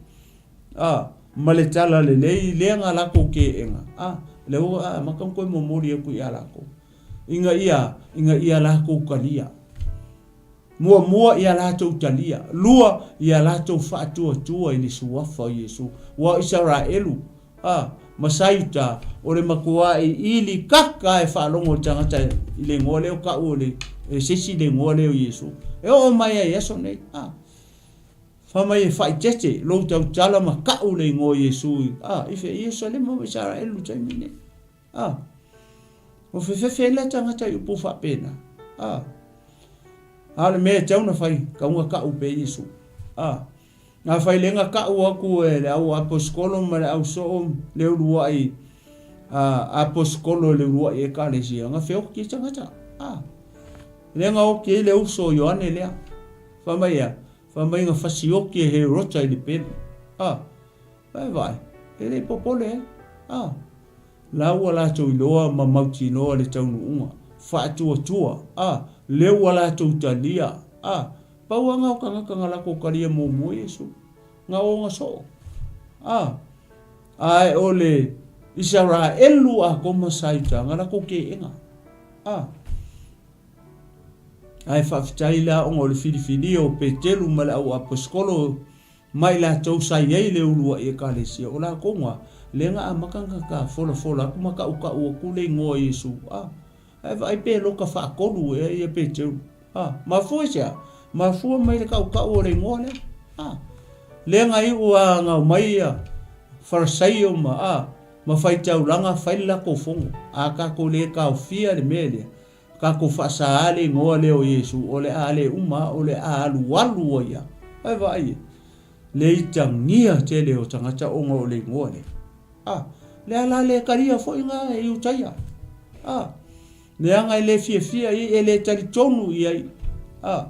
a, ma le tala lelei lea na latou keena, a, lea ua amata ona toe momoli atu ia latou, ina ia, ina ia latou talia. Muamua, ia latou talia. Lua, ia latou faatuatua i le suafa o Iesu. Ua o Isaraelu, A, ma Saiuta, o le matuaʻi ʻili kaka e faalogo le tagata i le igoa lea o kaʻu o le, e se isi le igoa lea o Iesu. E oo mai ai i aso nei. A, fai mai e faaitete lou tautala ma kaʻu le igoa o Iesu i, a, i fea? I Ierusalema ma Isaraelu i le taimi nei. A, ua fefefe ai la tagata i upu faapena. A, a o le mea e tatau ona fai, tatau ona kaʻu pea Iesu. A. Nā whai lenga kaʻu aku e le au aposikolo ma le au soo le uluaʻi a aposikolo e le uluaʻi ekalesia, nga feoki e tangata. A, lenga oki ai le uso o Ioane lea. Whai mai ea, whai mai nga fasioki e Herota i le pelu. A, vae vae, e le popole ai. A, la ua latou iloa ma mautinoa le taunuuga, faatuatua, a, lea ua latou talia, a, Pau a ngao tagata nga lako kalia muamua Iesu, nga o nga soo. A, ae o le Isaraelu a koma saita nga lako keʻena. A, ae faafetai la ona o le filifilia o Petelu ma le au aposikolo. Ma i latou sa i ai le uluai Ekalesia, o lakou na, lea na amata ona ta folafola atu ma tautau atu le igoa o Iesu, a, ae vaai pe loka faatolu ea ia Peteru. A, mafua i se a? Mafua mai le tautau o le igoa lea. A, lea na iu a na omai ia Farasaio ma, a, ma faitaulaga fai le latou fono, a tatou le taofia le mea lea, Tatou faasa a le igoa lea o Iesu, o le a le uma a, o le a alualu ai a. Ae vaai e, le itagia tele o tagata ona o le igoa lea. A, lea la le talia foi na e Iutaia. A, leaga e le fiafia i ai, e le talitonu i ai. A,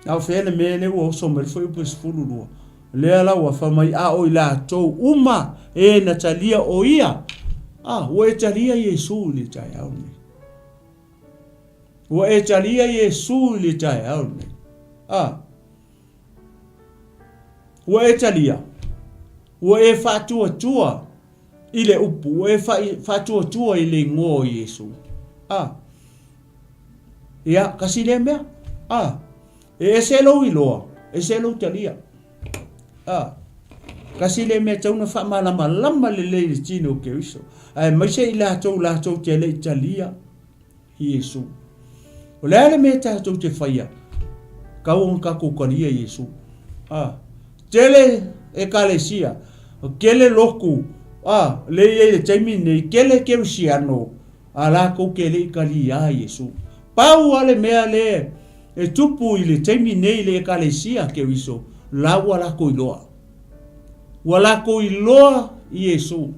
a o fea le mea lea ua oso mai le fuaiupu e 12. Lea la ua fai mai, a o i latou uma e na talia o ia. A, ua e talia Iesu i le taeao lenei. Ua e talia Iesu i le taeao lenei. A, ua e talia, ua e faatuatua i le upu, ua e faatuatua i le igoa o Iesu. A, ia, kasi lea mea. A, e ese lou iloa, ese lou talia. A, kasi lea mea tau na faamalamalama lelei i le tino o Keriso, aemaise i latou latou te le i talia Iesu. O le a le mea tatou te faia, tau ona tatou talia Iesu. A, tele ekalesia, tele lotu, a, le i ai le taimi nei, tele kerisiano, a latou te le i talia Iesu. Pau a le mea le e tupu i le taimi nei i le ekalesia Keriso, la ua latou iloa. Ua latou iloa Iesu.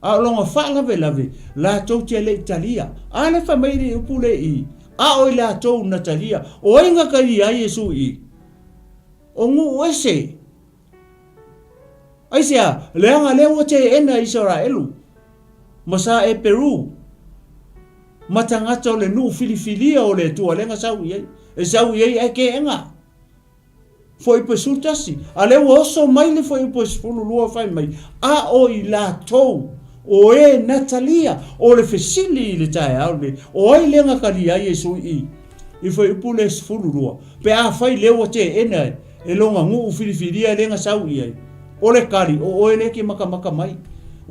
A o lona faalavelave, latou te le i talia. A lea fai mai le upu lea i, a o i latou na talia. O ai na talia ai Iesu i? O nuu ese. Aisea? Leaga lea ua teena e Isaraelu ma sa Eperu ma tagata o le nuu filifilia o le Atua lea na sau i ai. E sau i ai ae teena. Fuaiupu e 11, a lea ua oso mai le fuaiupu e 12 fai mai, a o i latou o e na talia, o le fesili i le taeao lenei, o ai lea na talia ai Iesu i i fuaiupu lea e 12, pe afai lea ua teena e lona nuu filifilia lea na sau i ai, o le tali, o oe lea e te matamata mai,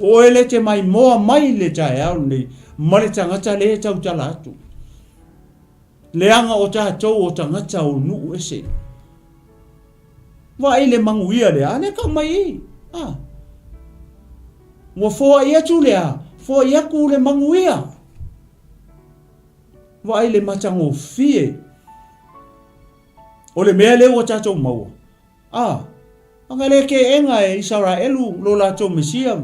o oe lea e te maimoa mai i le taeao lenei ma le tagata lea e tautala atu. Leaga o tatou o tagata o nuu ese. Vaai le manuia lea, a lea tau mai i. A. Ua foai atu lea, foai atu le manuia. Vaai le matagofie o le mea lea ua tatou maua. A, a le keega e Isaraelu lo latou Mesia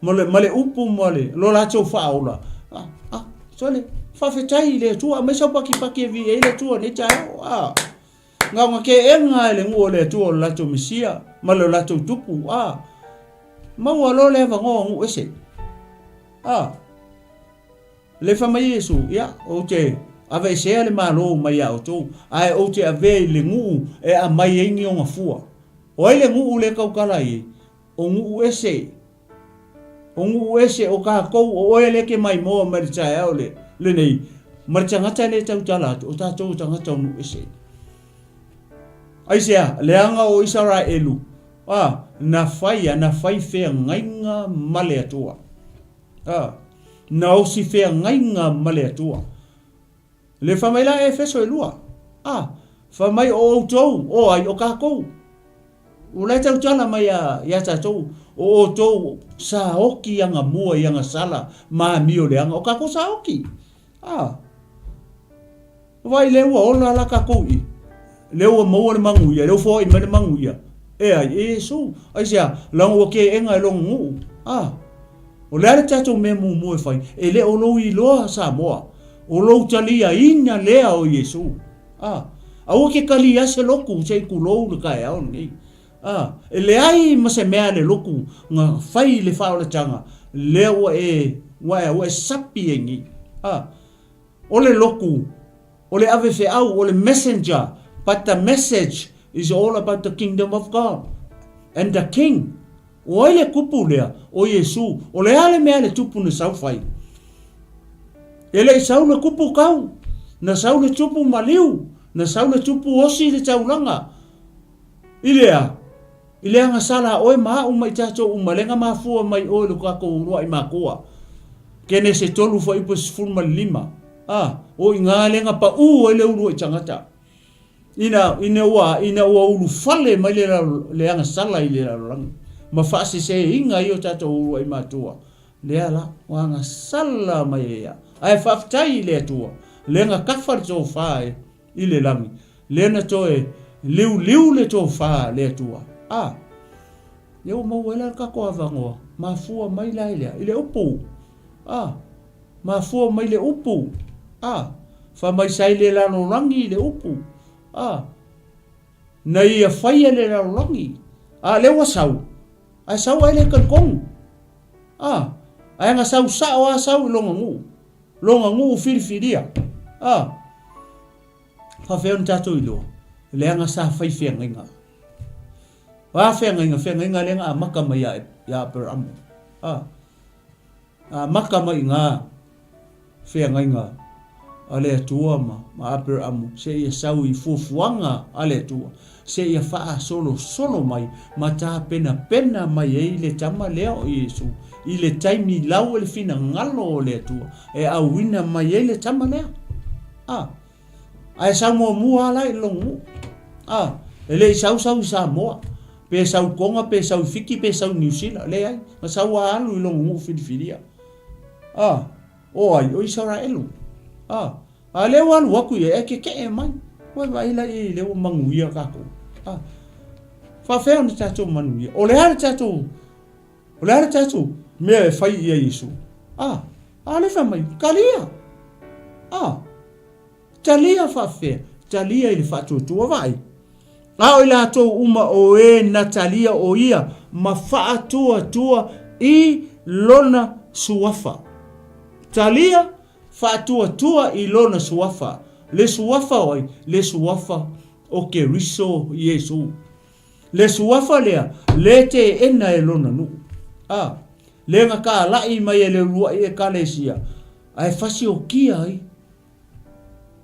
ma le, ma le upu ma le, lo latou faaola. A, a, sole, faafetai i le Atua, aumai sau pakipaki e viia ai le Atua nei taeao. A, na ona keega e le nuu o le Atua o le latou Mesia ma le latou tupu. A, maua loa le avanoa o nuu ese. A, Le fai mai Iesu, Ia, ou te aveesea le Malo mai ia outou, ae ou te avea i le nuu e aumai ai ni ona fua. O ai le nuu lea tautala ai ai? O nuu ese. O nuu ese, o tatou, o oe lea e te maimoa mai le taeao le, lenei, ma le tagata lea e tautala atu, o tatou o tagata o nuu ese. Aisea? Leaga o Isaraelu, a, na fai, na fai feagaiga ma le Atua. A, na osi feagaiga ma le Atua. Le fai mai la Efeso e lua. A, fai mai o outou, o ai, o tatou. O la e tautala mai ia, ia tatou, o outou sa oki aga mua i aga sala ma amio leaga, o tatou sa oki. A, Vaai lea ua ola la tatou i lea ua maua le manuia, lea ua foai mai le manuia. E ai, e Iesu, aisea, leaga ua keega e lona nuu. A, o le a le tatou mea muamua e fai? E le o lou iloa Samoa, o lou taliaina lea o Iesu. A, aua ke talia se lotu se i tulou le taeao lenei. A, e leai ma se mea a le lotu na fai i le faaolataga, lea ua e, ua e, ua e sapi ai nei. A, O le lotu, o le ave feau, o le messenger, but the message is all about the kingdom of God and the king. O ai le kupu lea? O Iesu. O le a le mea le tupu na sau fai? E le i sau le kupu kau, na sau le tupu maliu, na sau le tupu osi i le taulaga. I le a? I le agasala a oe ma a'u ma i tatou uma, lea na mafua mai oe lo tatou ulua'i makua. Kenese 3 fuaiupu 15, a, o iga lea na pa'u ai le ulua'i tagata. Ina, ina ua, ina ua ulufale mai le, le agasala i le lalolagi, ma faaseseina ai o tatou ulua'i matua, lea la, ua agasala mai ai a. Ae faafetai i le Atua, lea na kafa le tofa e, i le lagi, lea na toe liuliu le tofa a le Atua. A, lea ua maua ai la le tatou avanoa, mafua mai la i le a? I le upu. A, mafua mai le upu. A, fai mai sa i le lalolagi le upu. A, na ia faia le lalolagi. A, lea ua sau, ae sau ae le talitonu. A, ae na sau sao lava sau i lona nuu. Lona nuu filifilia. A, faafefea ona tatou iloa? Leaga sa fai feagaiga. O a feagaiga? Feagaiga lea na amata mai ia Aperamo. A, amata mai i ina feagaiga a le Atua ma, ma Aperamo seia sau i fuafuaga a le Atua, seia faasolosolo mai ma tapenapena mai ai le tama lea o Iesu i le taimi lau e le finagalo o le Atua e auina mai ai le tama lea. A, ae sau muamua lava la i lona nuu. A, e le i sau sau i Samoa, pe sau i Toga, pe sau i Fiti, pe sau i Niu Sila, leai, na sau lava alu i lona nuu filifilia. A, o ai? O Isaraelu. A, a lea ua alu atu i ai, ae kekeʻe mai. Ua vaai la i ai lea ua manuia tatou. A, faafefea ona tatou manuia? O le a le tatou O le a le tatou mea e fai ia Iesu? A, a le fai mai, talia. A, talia faafefea? Talia i le faatuatua vaai. A o i latou uma o e na talia o ia ma faatuatua i lona suafa. Talia, faatuatua i lona suafa. Le suafa o ai? Le suafa o Keriso Iesu. Le suafa lea, le teena e lona nuu. A, le na tālaʻi mai e le uluaʻi Ekalesia, ae fasiokia ai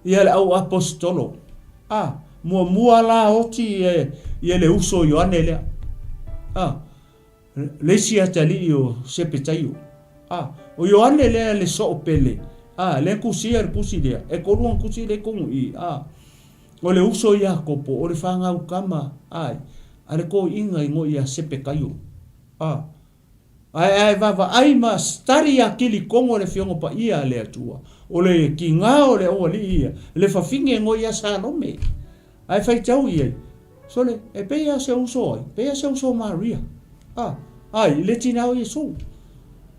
ia le au aposetolo. A, muamua la oti ia, ia le uso Ioane lea. A, le isi atalii o Sepetaio. A, o Ioane lea le soopele. A, le tusia le tusi lea, e tolu ona tusi lea i totonu i i. A, O le uso Iakopo, o le fanau tama, ae, a le toeaina i noi ia Sepetaio. A, ae ae vaavaai ma study ia Kilikono le Afioga Paia a le Atua, o le tiga o le aualii ia, le fafine noi ia Salome. Ae faitau i ai, sole, e pei lava o se uso ai, pei lava o se uso o Maria. A, ai, le tina o Iesu.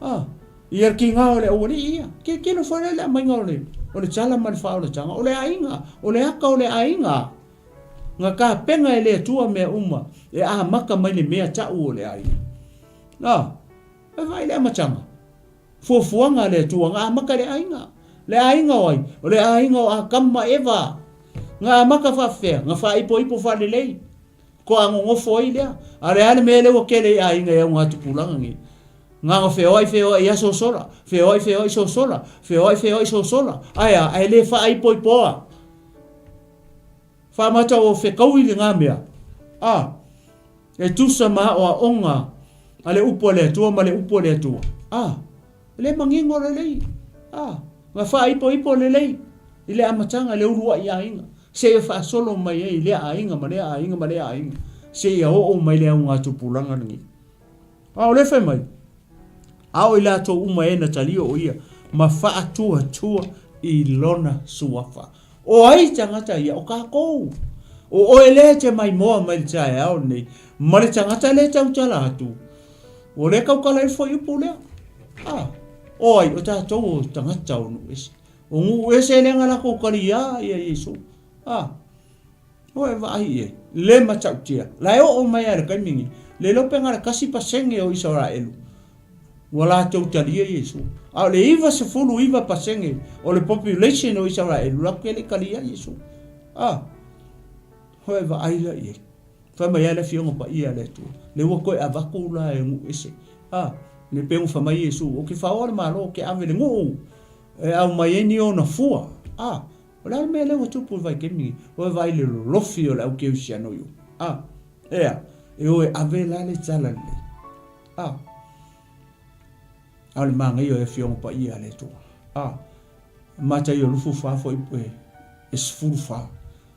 A. Ia kiga o le aualii ia. Tilotilo foi la i le aumaiga o le, o le tala ma le faaolataga, o le aiga, o le aka o le aiga. Na tapena e le Atua mea uma e amata mai le mea ta'u o le aiga. Na, e vaai le amataga. Fuafuaga a le Atua, na amata i le aiga. Le aiga o ai? O le aiga o Atamu ma Eva. Na amata faafefea? Na faaipoipo faalelei. Toa nonofo ai lea. A o le a le mea lea ua tele i aiga i augatupulaga nei? Na ona feoai feoai aso sola, feoai feoai sosola, feoai feoai sosola. Ae a? Ae le faaipoipoa. Faamata ua fetaui lena mea. A, e tusa ma aoaoga a le upu a le Atua ma le upu a le Atua. A, e le manino lelei. A, na faaipoipo lelei i le amataga i le uluai aiga, seia faasolo mai ai i lea aiga ma lea aiga ma lea aiga, seia oo mai le augatupulaga lenei. A o lea fai mai, a o i latou uma e na talia o ia ma faatuatua i lona suafa. O ai tagata ia? O tatou. O oe lea e te maimoa mai le taeao lenei, ma le tagata lea e tautala atu, o lea e tautala ai le fuaiupu lea. A, o ai? O tatou o tagata o nuu ese. O nuu ese lea na latou taliā ia Iesu. A, O e vaai i ai, le matautia, la e oo mai lava i le taimi lenei, le iloa pe na o le 1% o Isaraelu ua latou talia Iesu. A o le 99% o le population o Isaraelu latou te le i talia Iesu. A, o e vaai la i ai. Fai mai lava le Afioga Paia a le Atua, lea ua toe avatu la e nuu ese. A, le pei ona fai mai Iesu, ou te faoa le malo, ou te ave i le nuu e aumai ai ni ona fua. A, O le a le mea lea ua tupu i le vaitaimi lenei? Ua vaai i le lolofi o le au kerisiano i o. A, ea. E o e ave la le talalelei. A. A o le manaia o le Afioga Paia a le Atua. A. Mataio 24 fuaiupu e 14.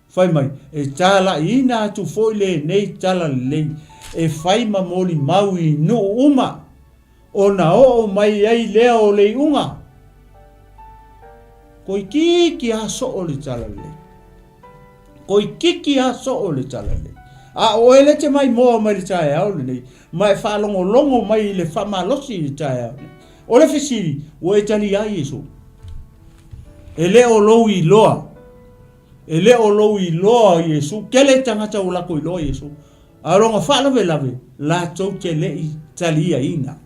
Fai mai, e talaiina atu foi lenei talalelei e fai ma molimau i nuu uma, ona oo mai ai lea o le iuga. Toeitiiti lava soo le talalelei. Toeitiiti lava soo le talalelei. A o oe lea e te maimoa mai i le taeao lenei, ma e faalogologo mai i le faamalosi i le taeao lenei, o le fesili, ua e talia ai Iesu? E le o lou iloa, e le o lou iloa Iesu, tele tagata ua latou iloa Iesu, a o lona faalavelave, latou te le i taliaina.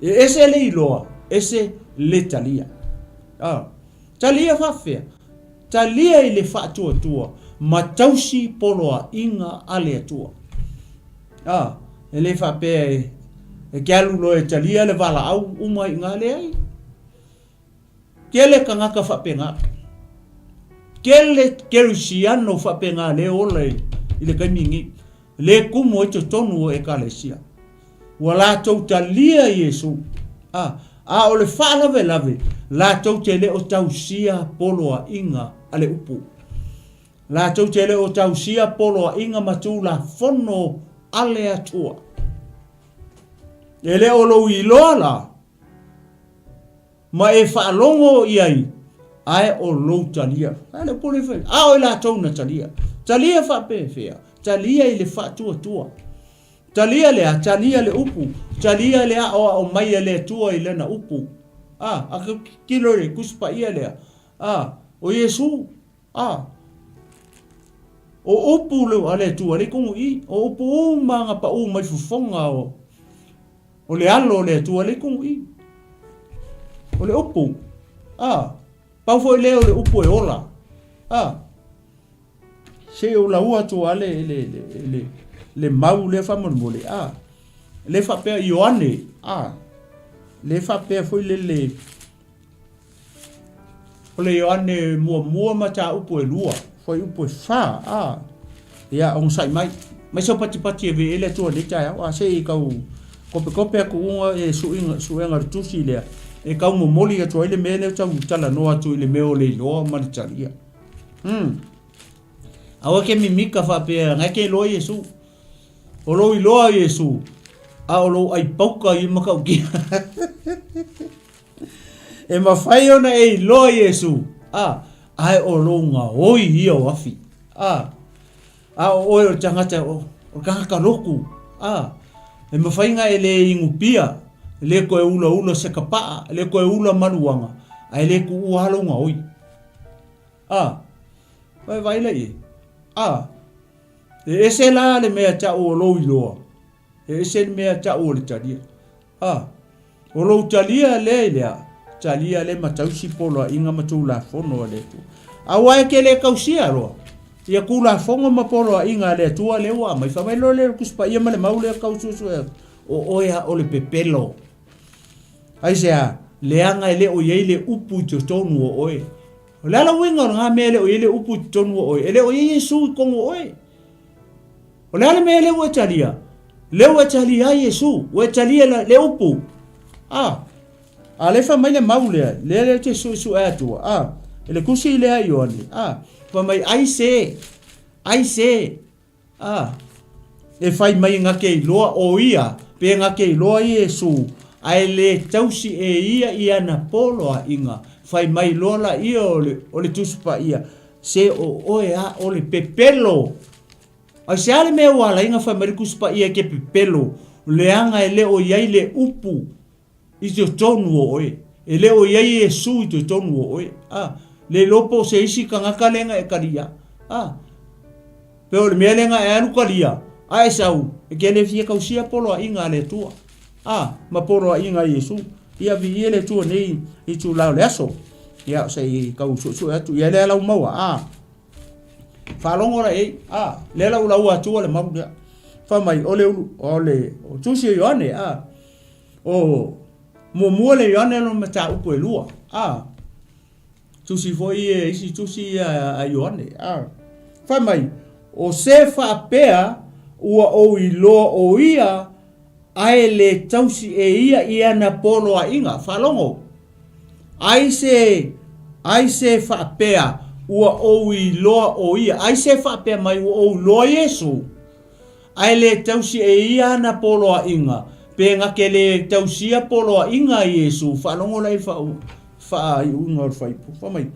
E ese le iloa, ese le talia. Ah, talia faafefea? Talia i le faatuatua ma tausi poloaiga a le Atua. Ah, e le faapea e, e te alu loa e talia le valaau uma i ina, leai. Tele tagata faapena. Tele kerisiano faapena le ola i, i le taimi nei. Le tumu ai totonu o ekalesia. Ua latou talia Iesu. A, a o le faalavelave, latou te le o tausia poloaiga a le upu. Latou te le o tausia poloaiga ma tulafono a le Atua. E le o lou iloa la, Ma e faalogo i ai, ae o lou talia. A le upu lea fai, a o i latou na talia. Talia faapefea? Talia i le faatuatua. Talia le a? Talia le upu. Talia le aoao mai a le Atua i Lana upu. A, a tilotilo i le Tusi Paia lea. A, o Iesu. A, o upu a le Atua, le tonu i, o upu uma na paʻū mai fofoga o, o le alo o le Atua, le tonu i. O le upu, a, pau foi lea o le upu e ola. A, se i ou laua atu lava le, le, le, le, le mau lea faamolemole, a, le faapea Ioane, a, le faapea foi le, le, O le Ioane muamua mataupu e lua, fuaiupu e fa, a. Ia, onosai mai. Mai sau patipati e veele atu nei taeao, a se i kau kopekope aku uga e suiga, suega le tusi lea, e kau momoli atu ai le mea lea tau talanoa atu i le mea o le iloa ma le talia. Hmm. Aua ke mimika faapea, ngai ke iloa Iesu. O lou iloa Iesu, a o lou ai pauka i matautia. E mafai ona e iloa Iesu, a, ae o lou gaoi ia o afi, a, a o oe o le tagata, o, o le tagata lotu, a, e mafai ona e le inupia, e le toe ulaula se kapaa, e le toe ula maluaga, ae le tuua lava lou gaoi. A, vae vaai la i ai. A, e ese la le mea tau o lou iloa, e ese le mea tau o le talia. A, o lou talia lea i le a, talia le ma tausi poloaiga ma tulafono a le Atua. Aua e te le tausia loa ia tulafono ma poloaiga a le Atua lea ua aumai, fai mai loa lea o le Tusi Paia ma le mau lea tau suesue atu, o oe a o le pepelo. Aisea? Leaga e le o i ai le upu i totonu o oe. O le a le uiga o lena mea e le o i ai le upu i totonu o oe? E le o i ai Iesu i totonu o oe. O le a le mea lea ua e talia? Lea ua e talia ai Iesu, ua e talia le, le upu. A, a lea fai mai le mau lea, lea lea te suesue atua. A, e le tusi lea Ioane. A, fai mai ai se, ai se. A, e fai mai na te iloa o ia, pe na te iloa Iesu, ae le tausi e ia i ana poloaiga, fai mai loa laia o le, o le Tusi Paia, Se o oe a o le pepelo. Aisea le mea ua ala ai ona fai mai le Tusi Paia e ke pepelo, leaga e le o i ai le upu i totonu o oe. E le o i ai Iesu i totonu o oe. A, le iloa po o se isi tagata lea na e talia. A, pe o le mea lea na e alu talia, a e sau, e ke le fia tausia poloaiga a le Atua. A, ma poloaiga a Iesu. Ia viia le Atua nei itula o le aso. Ia, se i tau suesue atu. Ia lea lau maua. A, faalogo la i ai. A, lea lau laua atua le mau lea. Fai mai, o le ulu, o le, o Tusi o Ioane, a, o muamua le Ioane lona mataupu e lua. A, Tusi foi e isi tusi ia a Ioane. A, fai mai, o se faapea ua ou iloa o ia ae le tausi e ia i ana poloaiga. Faalogo! Ai se, ai se faapea ua ou iloa o ia, ai se faapea mai ua ou iloa Iesu, ae le tausi e ia ana poloaiga, pe na ke le tausia poloaiga a Iesu, faalogo la i le faaiuga o le faaipu, fai mai,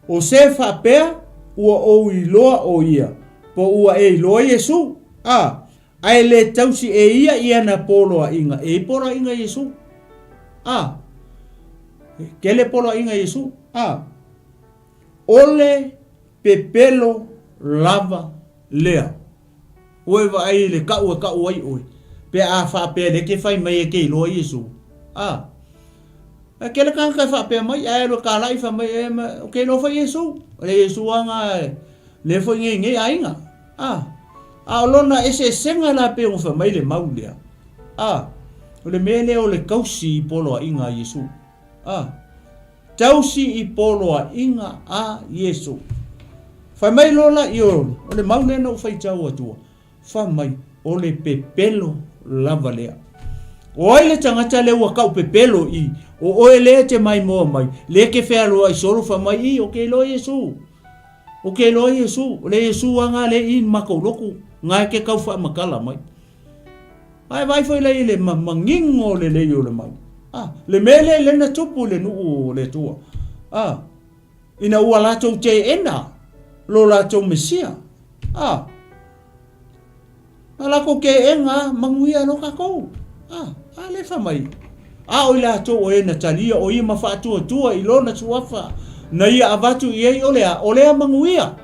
O se faapea ua ou iloa o ia, po ua e iloa Iesu, a, ae le tausi e ia i ana poloaiga, e i ai poloaiga a Iesu, a, e tele poloaiga a Iesu, a, o le pepelo lava lea. Ua e vaai i le kau e kau ai oe, pe a faapea lea ke fai mai e ke iloa Iesu, a. E tele tagata e faapea mai, ae alu e kalai fai mai, e, o ke iloa foi Iesu, o le Iesu lava na lea foi nei nei aiga, a. A o lona eseesega la pei ona fai mai le mau lea, a, o le mea lea o le tausi i poloaiga a Iesu, a. Tausi i poloaiga a Iesu. Fai mai loa la i o, o le mau lea na ou faitau atua, fai mai, o le pepelo lava lea. O ai le tagata lea ua kau pepelo i, o oe lea e te maimoa mai, lea e te fealuai solo fai mai, i, o ke iloa Iesu. O ke iloa Iesu. O le Iesu a nga lea i makou loku, nga e ke kau faamatala mai. A e vaai foi la i le manino lelei o le mau. A, le mea lea lea na tupu i le nuu o le Atua. A, ina ua latou teena lo latou Mesia. A, na latou teena manuia lo kakou. A, a le fa mai. A o i latou o e na talia o ia ma faatuatua i lona suafa na ia avatu i ai o le a, o lea manuia.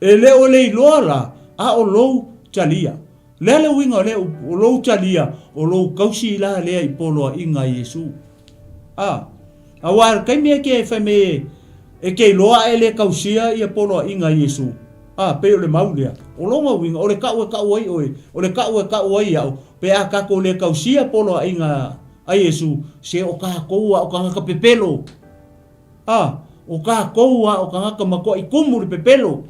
E le o le iloa la, a o lou talia. O le a le uiga o lea upu, o lou talia, o lou kausi la lea i poloaiga a Iesu. A, aua o le taimi e ke fai mai e ke iloa ae le kausia ia poloaiga a Iesu. A, pei o le mau lea. O lona uiga, o le kau e kau ai oe, o le kau e kau ai au, pe a kakou le kausia poloaiga a Iesu, se o kakou a o tagata pepelo. A, o kākou a o tagata matuaʻi kumu le pepelo,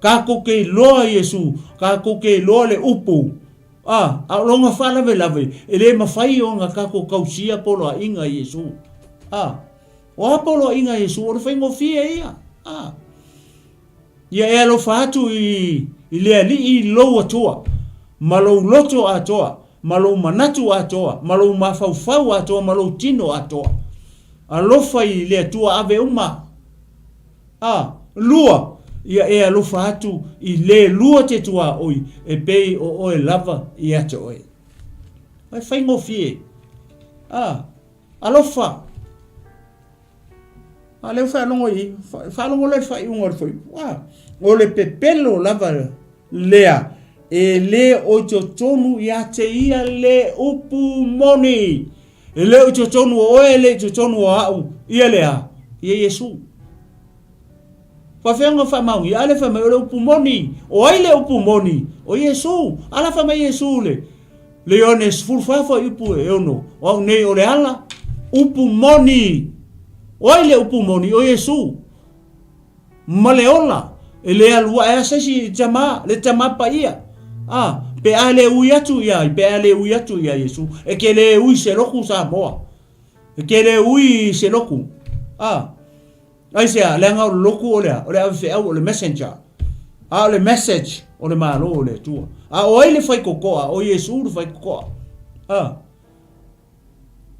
kākou ke iloa Iesu, kākou ke iloa le upu, a, a o lona faalavelave, e le mafai ona kākou kausia poloaiga Iesu. A, o a poloaiga Iesu, o le faigofie ia. A, ia e alofa atu i, i le Alii i lou Atua, ma lou loto atoa, ma lou manatu atoa, ma lou mafaufau atoa, ma lou tino atoa. Alofa i le Atua ave uma. A, lua, ia e alofa atu i le lua te tuaoi e pei o oe lava ia te oe. E faigofie. A, alofa. A lea ua faalogo i, faalogo loa i le faaiuga o le fuaiupu. A, o le pepelo lava lea e le o i totonu ia te ia le upu moni. E le o i totonu o oe, e le i totonu o au, ia le a? Ia Iesu. Faafefea ona faamaonia? A lea fai mai o le upu moni. O ai le upu moni? O Iesu. A la fai mai Iesu le le Ioane 14 fuaiupu e 6, o au nei o le ala, upu moni. O ai le upu moni? O Iesu. Ma le ola, e le alu ae a se isi i tama, le tama paia. A, pe a le ui atu ia ai, pe a le ui atu ia Iesu, e ke le ui se loku Samoa. E ke le ui se loku. A, Aisea? Leaga o le loku o le a? O le avefeau, o le messenger. A o le message o le Malo o le Atua. A o ai le faikokoa? O Iesu le faikokoa. A.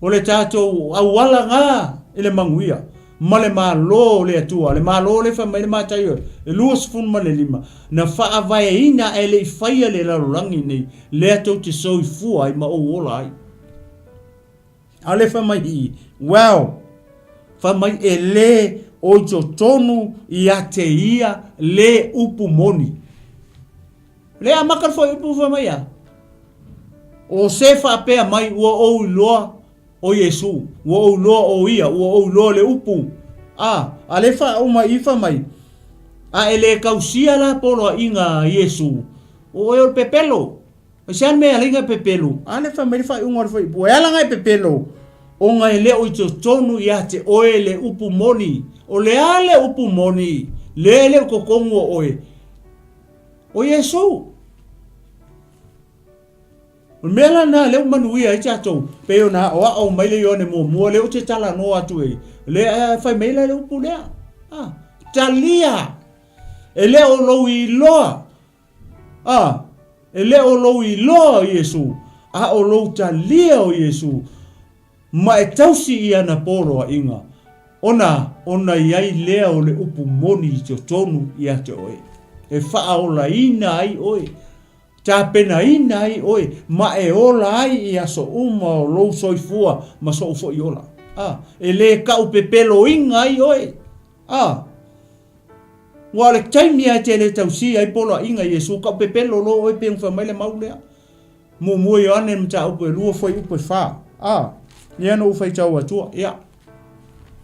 O le tatou auala na i le manuia ma le Malo o le Atua. Le Malo lea fai mai le Mataio e 25, na faavaeina ae le i faia le lalolagi nei, lea tou te soifua ai ma ou ola ai. A le fai mai i, well, fai mai e le o i totonu ia te ia le upu moni. Le amata le fuaiupu fai mai a. O se faapea mai ua ou iloa o Iesu, ua ou iloa o ia, ua ou iloa le upu. A, a le faauma i fai mai, a e le kausia la poloaiga a Iesu, o oe o le pepelo. I se a mea e ala ai na pepelo? A lea fai mai le faaiuga o le fuaiupu, e ala na e pepelo, ona e le o i totonu ia te oe le upu moni. O le a le upu moni? Lea e le o totonu o oe, o Iesu. O le mea la lena lea ua manuia ai tatou, pei ona aoao mai le Ioane muamua lea ou te talanoa atu ai, lea e fai mai la le upu lea. Ah, talia! E le o lou iloa, ah, e le o lou iloa o Iesu, a o lou talia o Iesu, ma e tausi i ana poloaiga, ona ona i ai lea o le upu moni i totonu ia te oe, e faaolaina ai oe Tapenaina ai oe ma e ola ai i aso uma o lou soifua ma sou foi ola. A, e lē taʻupepeloina ai oe. A, ua o le taimi lava e te lē tausia ai poloaiga Iesu, taʻupepelo loa oe pei ona fai mai le mau lea. Muamua Ioane mataupu e lua fuaiupu e fa. A, ia na ou faitau atua. Ia.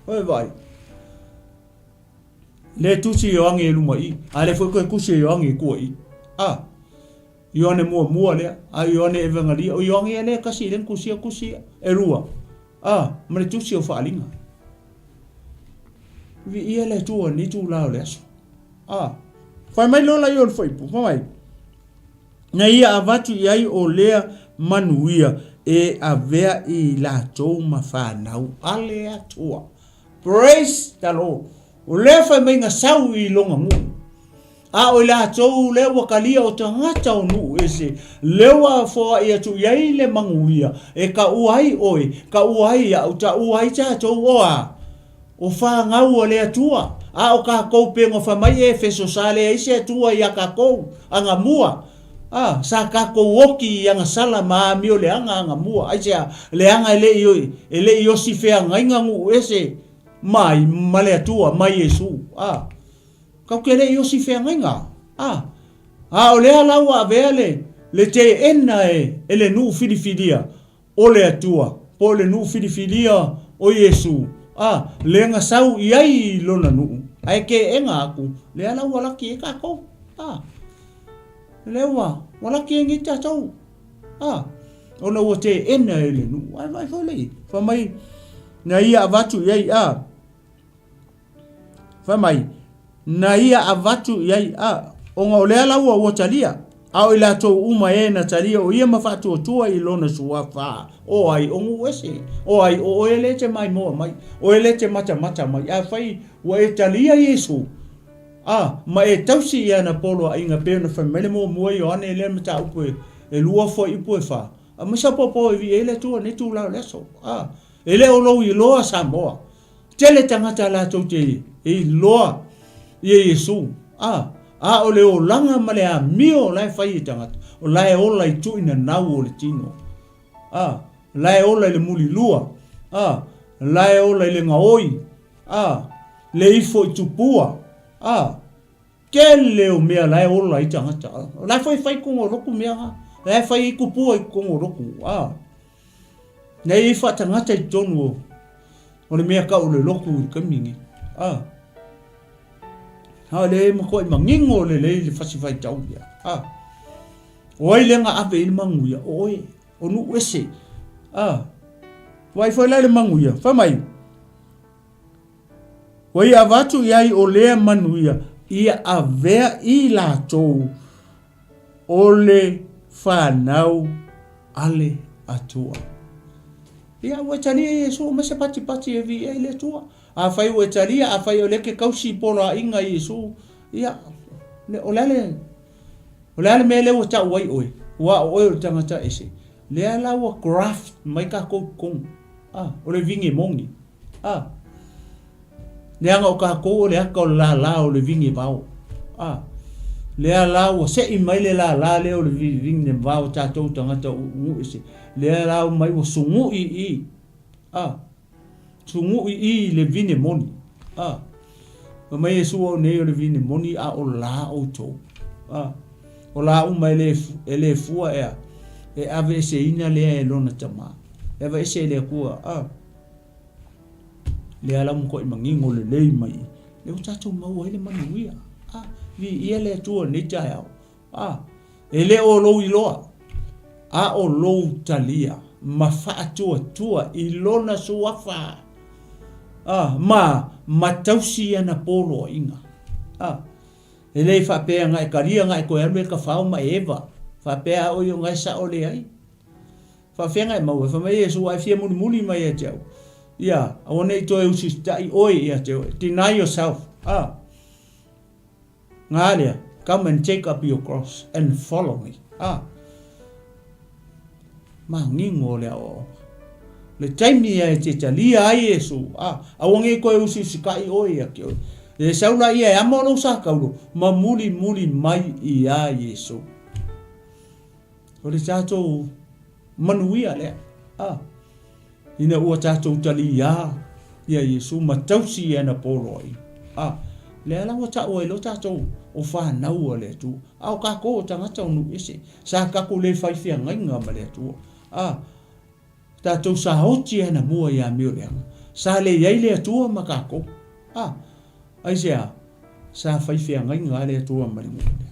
Oi vaai. Le tusi Ioane e luma i, a le foi koe tusi Ioane i tua i. A, Ioane muamua lea, a Ioane Evangelia, o Ioane ia lea kasi le tusia tusi ia, e lua. A, ma le tusi o faaaliga. Viia le Atua ni itulā o le aso. A, fai mai loa laia o le fuaiupu, fai mai, Na ia avatu i ai o lea manuia e avea i latou ma fanau a le Atua. Praise the Lord. O lea fai mai na sau i lona nuu. A o i latou lea ua talia o tagata o nuu ese, lea ua foai atu i ai le manuia, e taua ai oe, taua ai au, taua ai tatou o a? O fanau a le Atua. A o tatou pei ona fai mai Efeso sa leai se Atua ia tatou, anamua. A, sa tatou oti i agasala ma amio leaga anamua. Aisea? Leaga e le i, e le i osi feagaiga nuu ese mai ma le Atua, ma Iesu. A, tatou te le i osi feagaiga. A, a o lea la ua avea le, le teena e, e le nuu filifilia o le Atua, po o le nuu filifilia o Iesu, a, lea na sau i ai i lona nuu, ae teena atu, lea la ua laki ai tatou. A, lea ua, ua laki ai nei tatou. A, ona ua teena e le nuu. Ae vaai foi lea, fai mai, na ia avatu i ai, a, Fai mai, na ia avatu i ai, a, ona o lea la ua ua talia, a o i latou uma e na talia o ia ma faatuatua i lona suafa, o ai o nuu ese, o ai o oe lea e te maimoa mai, oe lea e te matamata mai, afai ua e talia Iesu, a, ma e tausi i ana poloaiga pei ona fai mai le muamua Ioane lea mataupu e, e lua fuaiupu e fa, aumai sau paopao e viia ai le Atua i lenei itula o le aso, a, e le o lou iloa Samoa. Tele tagata latou te iloa ia Iesu, a, a o le olaga ma le amio o la e fai e tagata, o la e ola i tuuinanau o le tino, a, la e ola i le mulilua, a, la e ola i le gaoi, a, le ifo i tupua, a, Tele o mea la e ola ai tagata. O la e foi fai totonu o lotu mea na. La e fai ai tupua i totonu o lotu. A. Nei i faatagata i totonu o, o le mea tau o le lotu i le taimi nei. A. A le e matuai manino lelei le fasi faitau ia. A. O ai lea na ave i le manuia? O oe. O nuu ese. A. Vaai foi la i le manuia. Fai mai. Ua ia avatu i ai o lea manuia ia avea i latou o le fanau a le Atua. Ia, ua e talia Iesu, aumai se patipati e viia ai le Atua. Afai ua e talia, afai o lea e te tausi poloaiga i Iesu, ia, o le a le, o le a le mea lea ua tau ai oe, ua o oe o le tagata ese. Lea la ua graft mai tatou i totonu. Ah, o le vine moni. A. Leaga o tatou o le ata o le lālā o le vine vao. A. Lea la ua seʻi mai le lālā lea o le vine vao tatou tagata uʻuʻu ese. Lea la mai ua suguʻi i. A. Suguʻi i le vine moni. A. Fai mai Iesu au nei o le vine moni a o la outou. A. O la uma e le, e le fua ea, e aveeseina lea e lona Tama. E aveese e le Atua. A. Lea la ua matuai manino lelei mai i, lea ua tatou maua ai le manuia. A, viia le Atua i lenei taeao. A, e le o lou iloa, a o lou talia ma faatuatua i lona suafa, a, ma, ma tausi ana poloaiga. A, e le faapea na e talia na e toe alu e tafao ma e eva, faapea a oi o na e sao leai. Faafefea na e maua? Fai mai Iesu, A e fia mulimuli mai ia te au, ia, aua ne i toe usita'i oe ia te oe. Deny yourself. A, Ngā lea, Come and take up your cross and follow me. A, Mangingo o le aoaoga. Le taimi ia e te talia ai Iesu, a, aua ne i toe usiusita'i oe ia te oe. E sau la ia e amo lou sa taulo, ma mulimuli mai iā Iesu. O le tatou manuia lea, a, ina ua tatou taliā ia Iesu ma tausi i ana poloaiga. A, lea la ua ta'u ai loa tatou o fanau a le Atua, a o tatou o tagata o nuu ese, sa tatou le fai feagaiga ma le Atua. A, tatou sa oti ana mua i amio leaga, sa le i ai le Atua ma tatou. A, aisea? Sa fai feagaiga lava le Atua ma le nuu lea.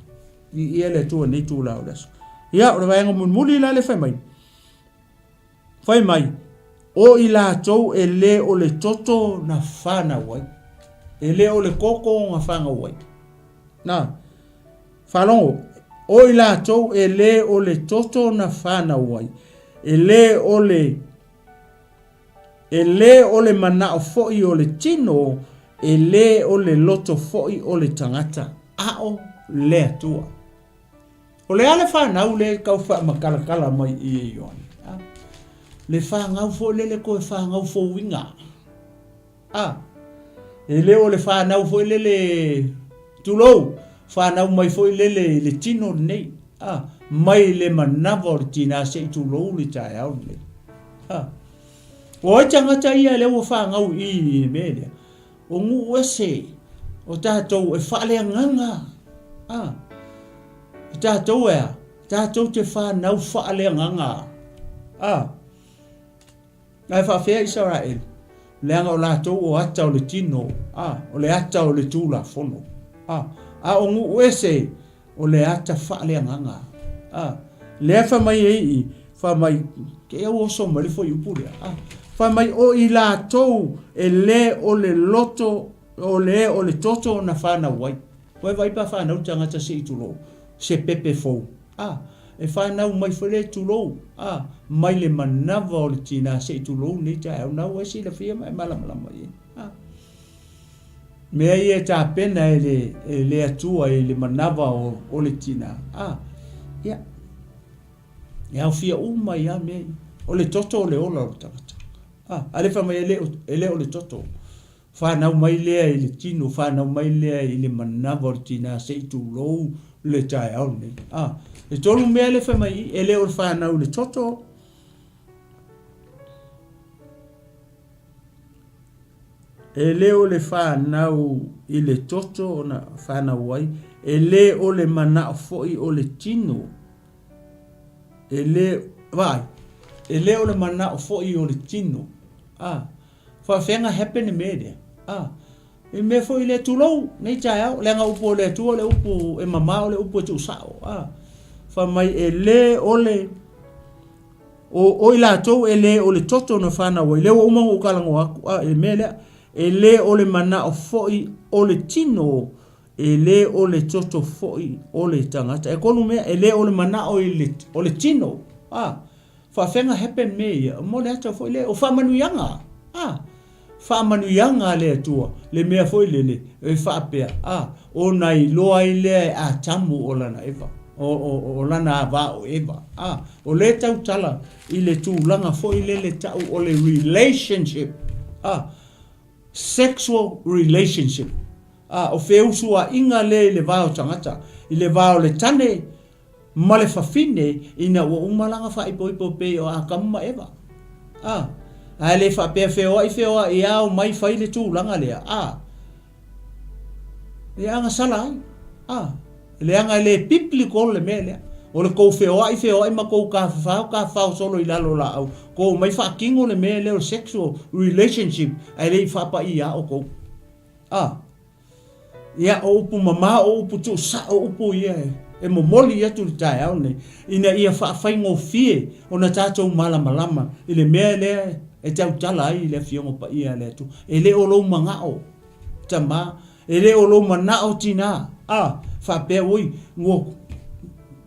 Viia le Atua i lenei itula o le aso. Ia, o le vaega mulimuli la lea fai mai. Fai mai, o i latou e le o le toto na fanau ai. E le o le toto na fanau ai. Na, faalogo, o i latou e le o le toto na fanau ai. E le o le E le o le manao foi o le tino, e le o le loto foi o le tagata, a o le Atua. O le a le fanau lea e tau faamatalatala mai i e Ioane? A? Le fanau foi lele toe fanau fouina. A, e le o le fanau foi lele, tulou, fanau mai foi lele i le tino lenei, a, mai le manava o le tinā se i tulou le taeao lenei. A, o ai tagata ia lea ua fanau i i le mea lea? O nuu ese, o tatou e faaleagaga. A, o tatou e a? Tatou te fanau faaleagaga. A, Ae faafefea Isaraelu? Leaga o latou o ata o le tino, a, o le ata o le Tulafono, a, a o nuu ese, o le ata faaleagaga, a. Lea fai mai ai i, fai mai, ke au oso mai le fuaiupu lea, a. Fai mai, o i latou e le o le loto, o le o le toto na fanau ai. Ua e vaai pe a fanau le tagata se i tulou, se pepe fou. A, e fanau mai foi lea, tulou, a, mai le manava o le tinā se i tulou nei taeao, na ua e silafia ma e malamalama i ai. A, mea ia e tapena e le, e le Atua i le manava o, o le tinā. A, ia, e aofia uma ai lava mea ia. O le toto o le ola o le tagata. A, a le fai mai e le o, e le o le toto. Fanau mai lea i le tino, fanau mai lea i le manava o le tinā se i tulou le taeao lenei. A, e tolu mea lea fai mai i, e le o le fanau i le toto, e le o le fanau i le toto ona fanau ai, e le o le manao foi o le tino, e le, vaai, e le o le manao foi o le tino, a, Faafeaga happen le mea lea. A, i mea foi lea, tulou, nei taeao, leaga upu o le Atua o le upu e mama o le upu e tuusao. A, fai mai e le o le, o, o i latou e le o le toto na fanau ai, lea ua uma ona ou talanoa atu, a, i le mea lea, e le o le manao foi o le tino, e le o le toto foi o le tagata. E tolu mea, e le o le manao i le, o le tino, a, Faafeaga happen mea ia, mo le ata foi lea, o faamanuiaga, a, faamanuiaga a le Atua, le mea foi lele e faapea, a, ona iloa ai lea e Atamu o lana Eva, o, o, o lana ava o Eva, a, o lea tautala i le tulaga foi lele ta'u o le relationship, a, sexual relationship, a, o feusua'iga lea i le va o tagata, i le va o le tane ma le fafine ina ua uma lana faaipoipo pei o Atamu ma Eva. A, ae le faapea feoai feoai a omai fai le tulaga lea. A, e agasala ai. A, leaga e le biblical le mea lea. O le tou feoai feoai ma tou tafafao tafafao solo i lalo o laau, tou omai faatino le mea lea o le sexual relationship ae le i faapaia outou. A. Ia, o upu mama, o upu tuusao, o upu ia e momoli atu i le taeao lenei, ina ia faafaigofie ona tatou malamalama i le mea lea e tautala ai le Afioga Paia a le Atua. E le o lou manao, tama, E le o lou manao tinā, a, faapea, Oi, ua,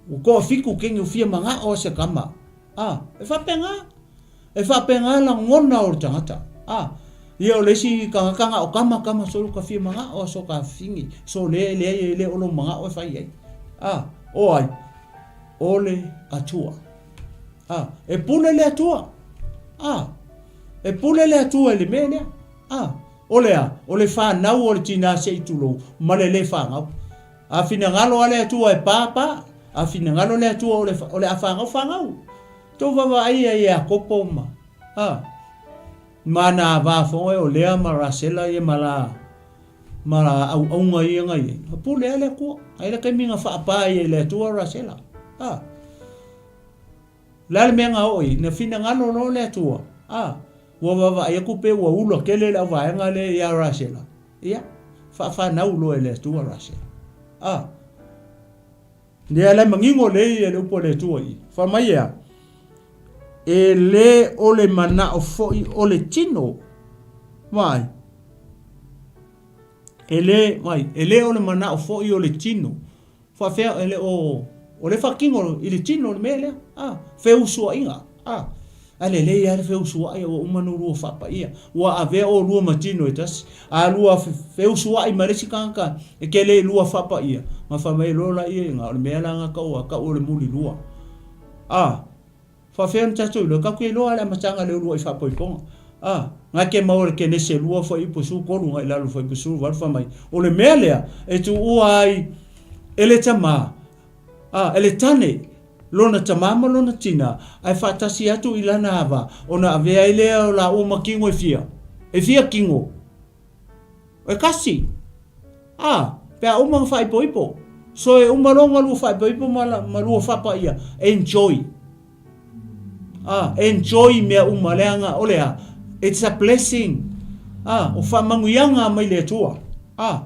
ua toafitu keni ua fia manao a se kama. A, e faapena. E faapena lagona o le tagata. A, ia o le isi tagata na o kama kama solo ka fia manao a so ka fini, so le e leai e le o lou manao e fai ai. A, o ai? O le Atua. A, e pule le Atua. A, e pule le Atua i le mea lea. A, o le a? O le fanau o le tinā se i tulou ma le le fanau. A finagalo a le Atua e pa, pa. A finagalo le Atua o le, o le a fanau, fanau. Tou vaavaai ia Iakopo ma, a, ma ana ava foe o Lea ma Rasela ia ma la, ma la auaunga ia na i ai. Na pule a le Atua. Ai le taimi na faapa ai e le Atua Rasela. A. Le a le mea na oo i, na finagalo loa le Atua. A. Ua vaavaai atu pe ua ula tele le auvaega lea ia Rasela. Ia, faafanau loa e le Atua Rasela. A. Lea la e manino lelei le upu a le Atua i i. Fai mai e a? E le o le manao foi o le tino. Vaai. E le, vai, e le o le manao foi o le tino. Faafea, e le o, o le faatino i le tino le mea lea. A, feusuaiga. A, ae lelei lava le feusuai ua uma ona lua faapaia. Ua avea olua ma tino e tasi. A lua feusuai ma le isi tagata e te le i lua faapaia, ona fai mai loa laia i ina, o le mea la na tau a tau o le mulilua. A, faafefea ona tatou iloa? Tatou te iloa lava le amataga o le uluai faapoipoga. A, na te maua i le Kenese 2 fuaiupu 13 agai i lalo fuaiupu 18 fai mai, o le mea lea e tuua ai e le tama, A, e le tane lona tamā ma lona tina, ae faatasi atu i lana ava, ona avea ai lea o lāua ma kino e fia. E fia kino? E kasi. A, pe a uma na faaipoipo. So e uma loa ona lua faaipoipo ma, ma lua faapaia. Enjoy. A, enjoy mea uma, leaga o le a? It's a blessing. A, o faamanuiaga mai le Atua. A,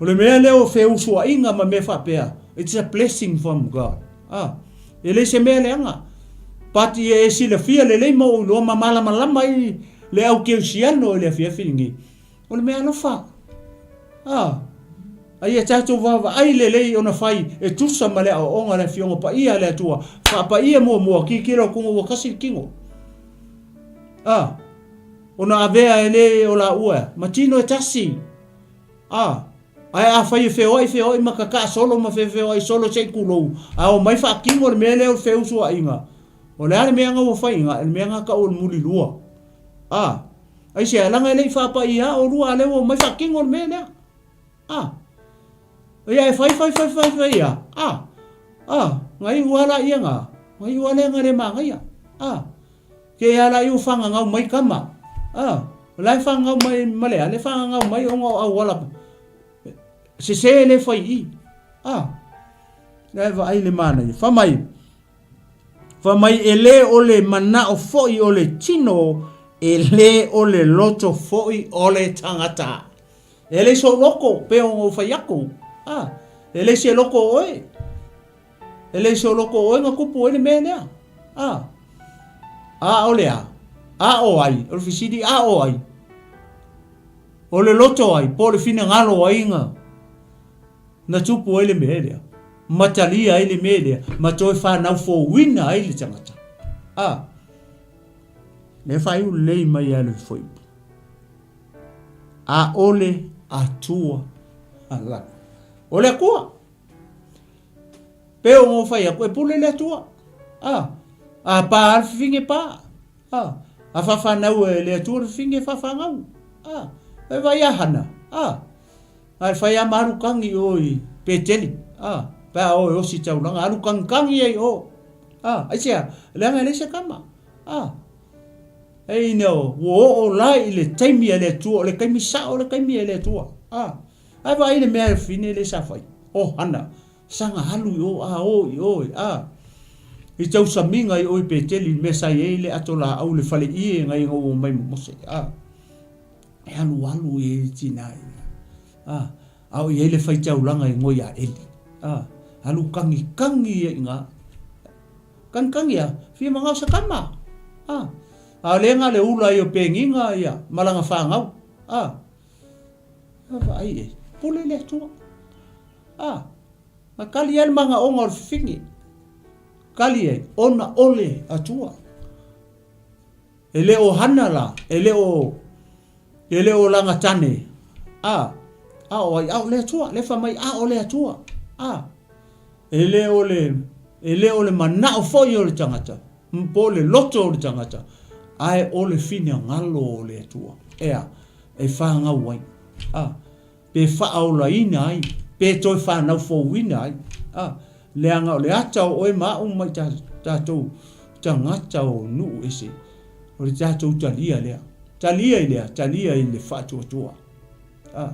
O le mea lea o feusuaiga ma mea faapea, it's a blessing from God. Ah, e le se mea leaga. But ia e silafia lelei ma ou iloa ma malamalama ai le au kerisiano i le afiafi lenei. O le mea alofa. Ah, a ia tatou vaavaai lelei ona fai e tusa ma le aoaoga a le Afioga Paia a le Atua. Faapaia muamua, tilotilo atu ua tasi le tino. Ah, ona avea e le o laua ma tino e tasi. A, ae afai e feoai feoai ma kakaa solo ma feofeoai solo se i tulou, a omai faatino le mea lea o le feusuaiga, o le a le mea na ua fai ina? O le mea na tau o le mulilua. A, aisea, leaga e le i faapaia oulua a lea ua omai faatino le mea lea. A, ia e fai fai fai fai fai a, a, a, na iu a laia na, na iu a lea na le manaia. A. Ke ala i ua fagagau mai kama. A, o la e fagagau mai ma le a? Le fagagau mai ona o auala sese le fai i. A, la e vaai le manaia. Fa mai, fa mai e le o le manao foi o le tino, e le o le loto foi o le tagata. E le sou loko, pe ona ou fai aku. A, e le se loko o oe. E le so loko o oe na kupu ai le mea lea. A. A o le a? A o ai? O le fesili, a o ai? O le loto ai, po o le finagalo ai na, na tupu ai le mea lea, ma talia ai le mea lea, ma toe fanau fouina ai le tagata. A. Lea faaiu lelei mai a le fuaiupu. A o le Atua lava. O le Atua. Pe o ngō whai aku, e pule le Atua. A, a pā a le whiwhinge pā. A, a whawhanau e le Atua le whiwhinge whawhangau. A, e vai a hana. A, a e whai a maru kangi o i Peteli. A, pe a o e osi taulanga, alu kangi kangi ai o. A, ai sea, leanga e le se kama. A, e ina o, ua oo la i le taimi a le Atua, o le taimi sao o le taimi a le Atua. A, Ae vaai le mea e fine le sa fai. Oh hana, saga alu i o a o i o e a. I tausamiga i o i Peteli le mea sa i ai le ato laau le fale ie ngai nga ua mai ma Mose a. E alu alu i ai tina i a. A o i ai le faitaulaga i ngoi a Eli a. Alu kangi kangi ia i nga. Kangi kangi a, fia mangao sa kama a. A le nga le ula i o pengiga ia malanga whangau a. Vaai e. Pule le Atua. A, na kali ai le magaoga o le fifine. Kali ai, ona o le Atua. E le o hana la, e le o, e le o laga tane. A, a o ai, a o le Atua. Le fa mai, a o le Atua. A, e le o le, e le o le manao foi o le tagata, po o le loto o le tagata, ae o le finagalo o le Atua. Ea, e fanau ai. A, pe faaolaina ai, pe toe fanau fouina ai. A, leaga o le ata o oe ma au ma i tatou tagata o nuu ese, o le tatou talia lea. Talia i lea, talia i le faatuatua. A,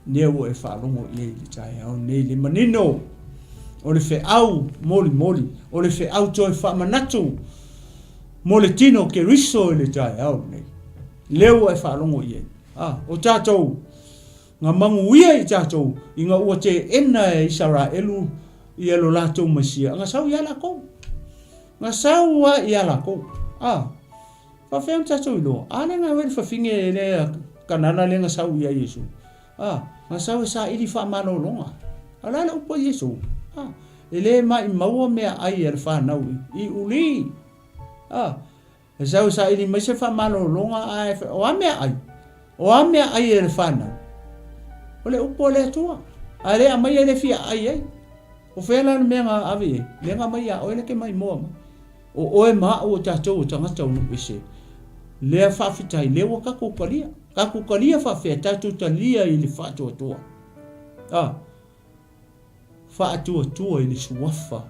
lea ua e faalogo i ai i le taeao nei, le manino o le feau molimoli, o le feau toe faamanatu mo le tino o Keriso i le taeao nei. Lea ua e faalogo i ai. A, o tatou, na manuia i tatou, ina ua teena e Isaraelu ia lo latou Mesia, na sau ia lakou. Na sau a ia lakou. A, faafefea ona tatou iloa? A lea na le fafine lea Kanana lea na sau ia Iesu. A, na sau e saili faamalologa. A o le a le upu a Iesu? A, e le maimau meaai a le fanau i uli. A, E sau e saili mai se faamalologa ae o a meaai? O a meaai e le fanau? O le upu a le Atua. Ae le aumai e le fia aai ai. O fea la le mea na ave i ai? Lea na aumai ia oe lea e te maimoa mai. O oe ma au o tatou o tagata o nuu ese. Lea faafetai, lea ua tatou talia. Tatou talia faafefea? Tatou talia i le faatuatua. A. Faatuatua i le suafa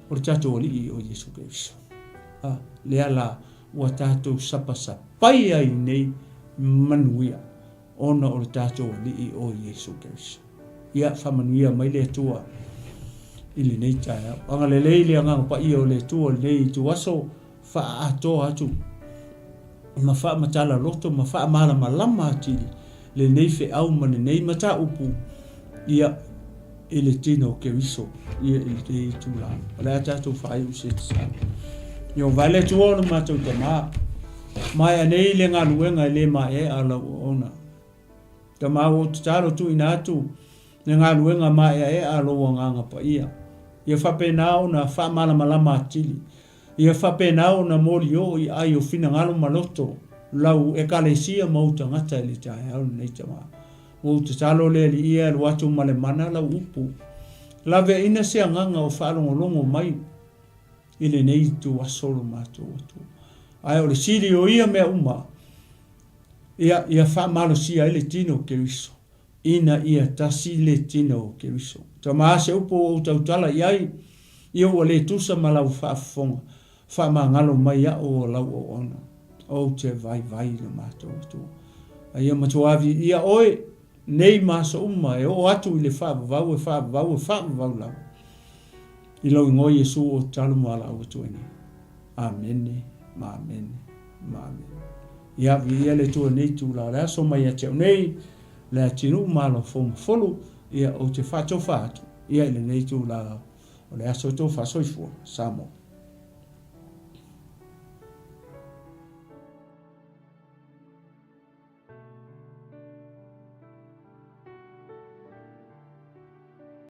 o le tatou Alii o Iesu Keriso. A, lea la ua tatou sapasapai ai nei manuia ona o le tatou Alii o Iesu Keriso. Ia, faamanuia mai le Atua i lenei taeao. Agalelei le Agaga Paia o le Atua i lenei ituaso, faaatoa atu ma faamatala loto ma faamalamalama atili lenei feau ma lenei mataupu, ia, i le tino o Keriso, ia, i lenei itula. O le a tatou faaiu se tatalo. Ieova e le Atua o le matou Tama, maea nei le galuega e le maeaea lau auauna. Tama ua ou tatalo tuuina atu le galuega maeaea a lou Agaga Paia, ia faapena ona faamalamalama atili Ia faapena ona molioo i ai o finagalo ma loto lau Ekalesia ma ou tagata i le taeao lenei tama. Ua ou tatalo le Alii e alu atu ma le mana lau upu. Laveaina se agaga o faalogologo mai i lenei ituaso lo matou Atua. Ae o le sili o ia mea uma, ia, ia faamalosia ai le tino o Keriso. Ina ia tasi le tino o Keriso. Tama se upu ua ou tautala i ai, ia ua le tusa ma lau faafofoga, faamagalo mai au o lau auauna, ou te vaivai i lo matou Atua. A ia matua viia oe, nei ma aso uma, e oo atu i le faavavau e faavavau e faavavau lava. I lou igoa Iesu ua ou tatalo ma valaau atu ai nei. Amene ma amene ma amene. Ia, viia le Atua i lenei itula o le aso mai ia te au nei, le atinuu malo foumafulu, ia, ou te faatofa atu, ia, i lenei itula o le aso tofa soifua. Samoa.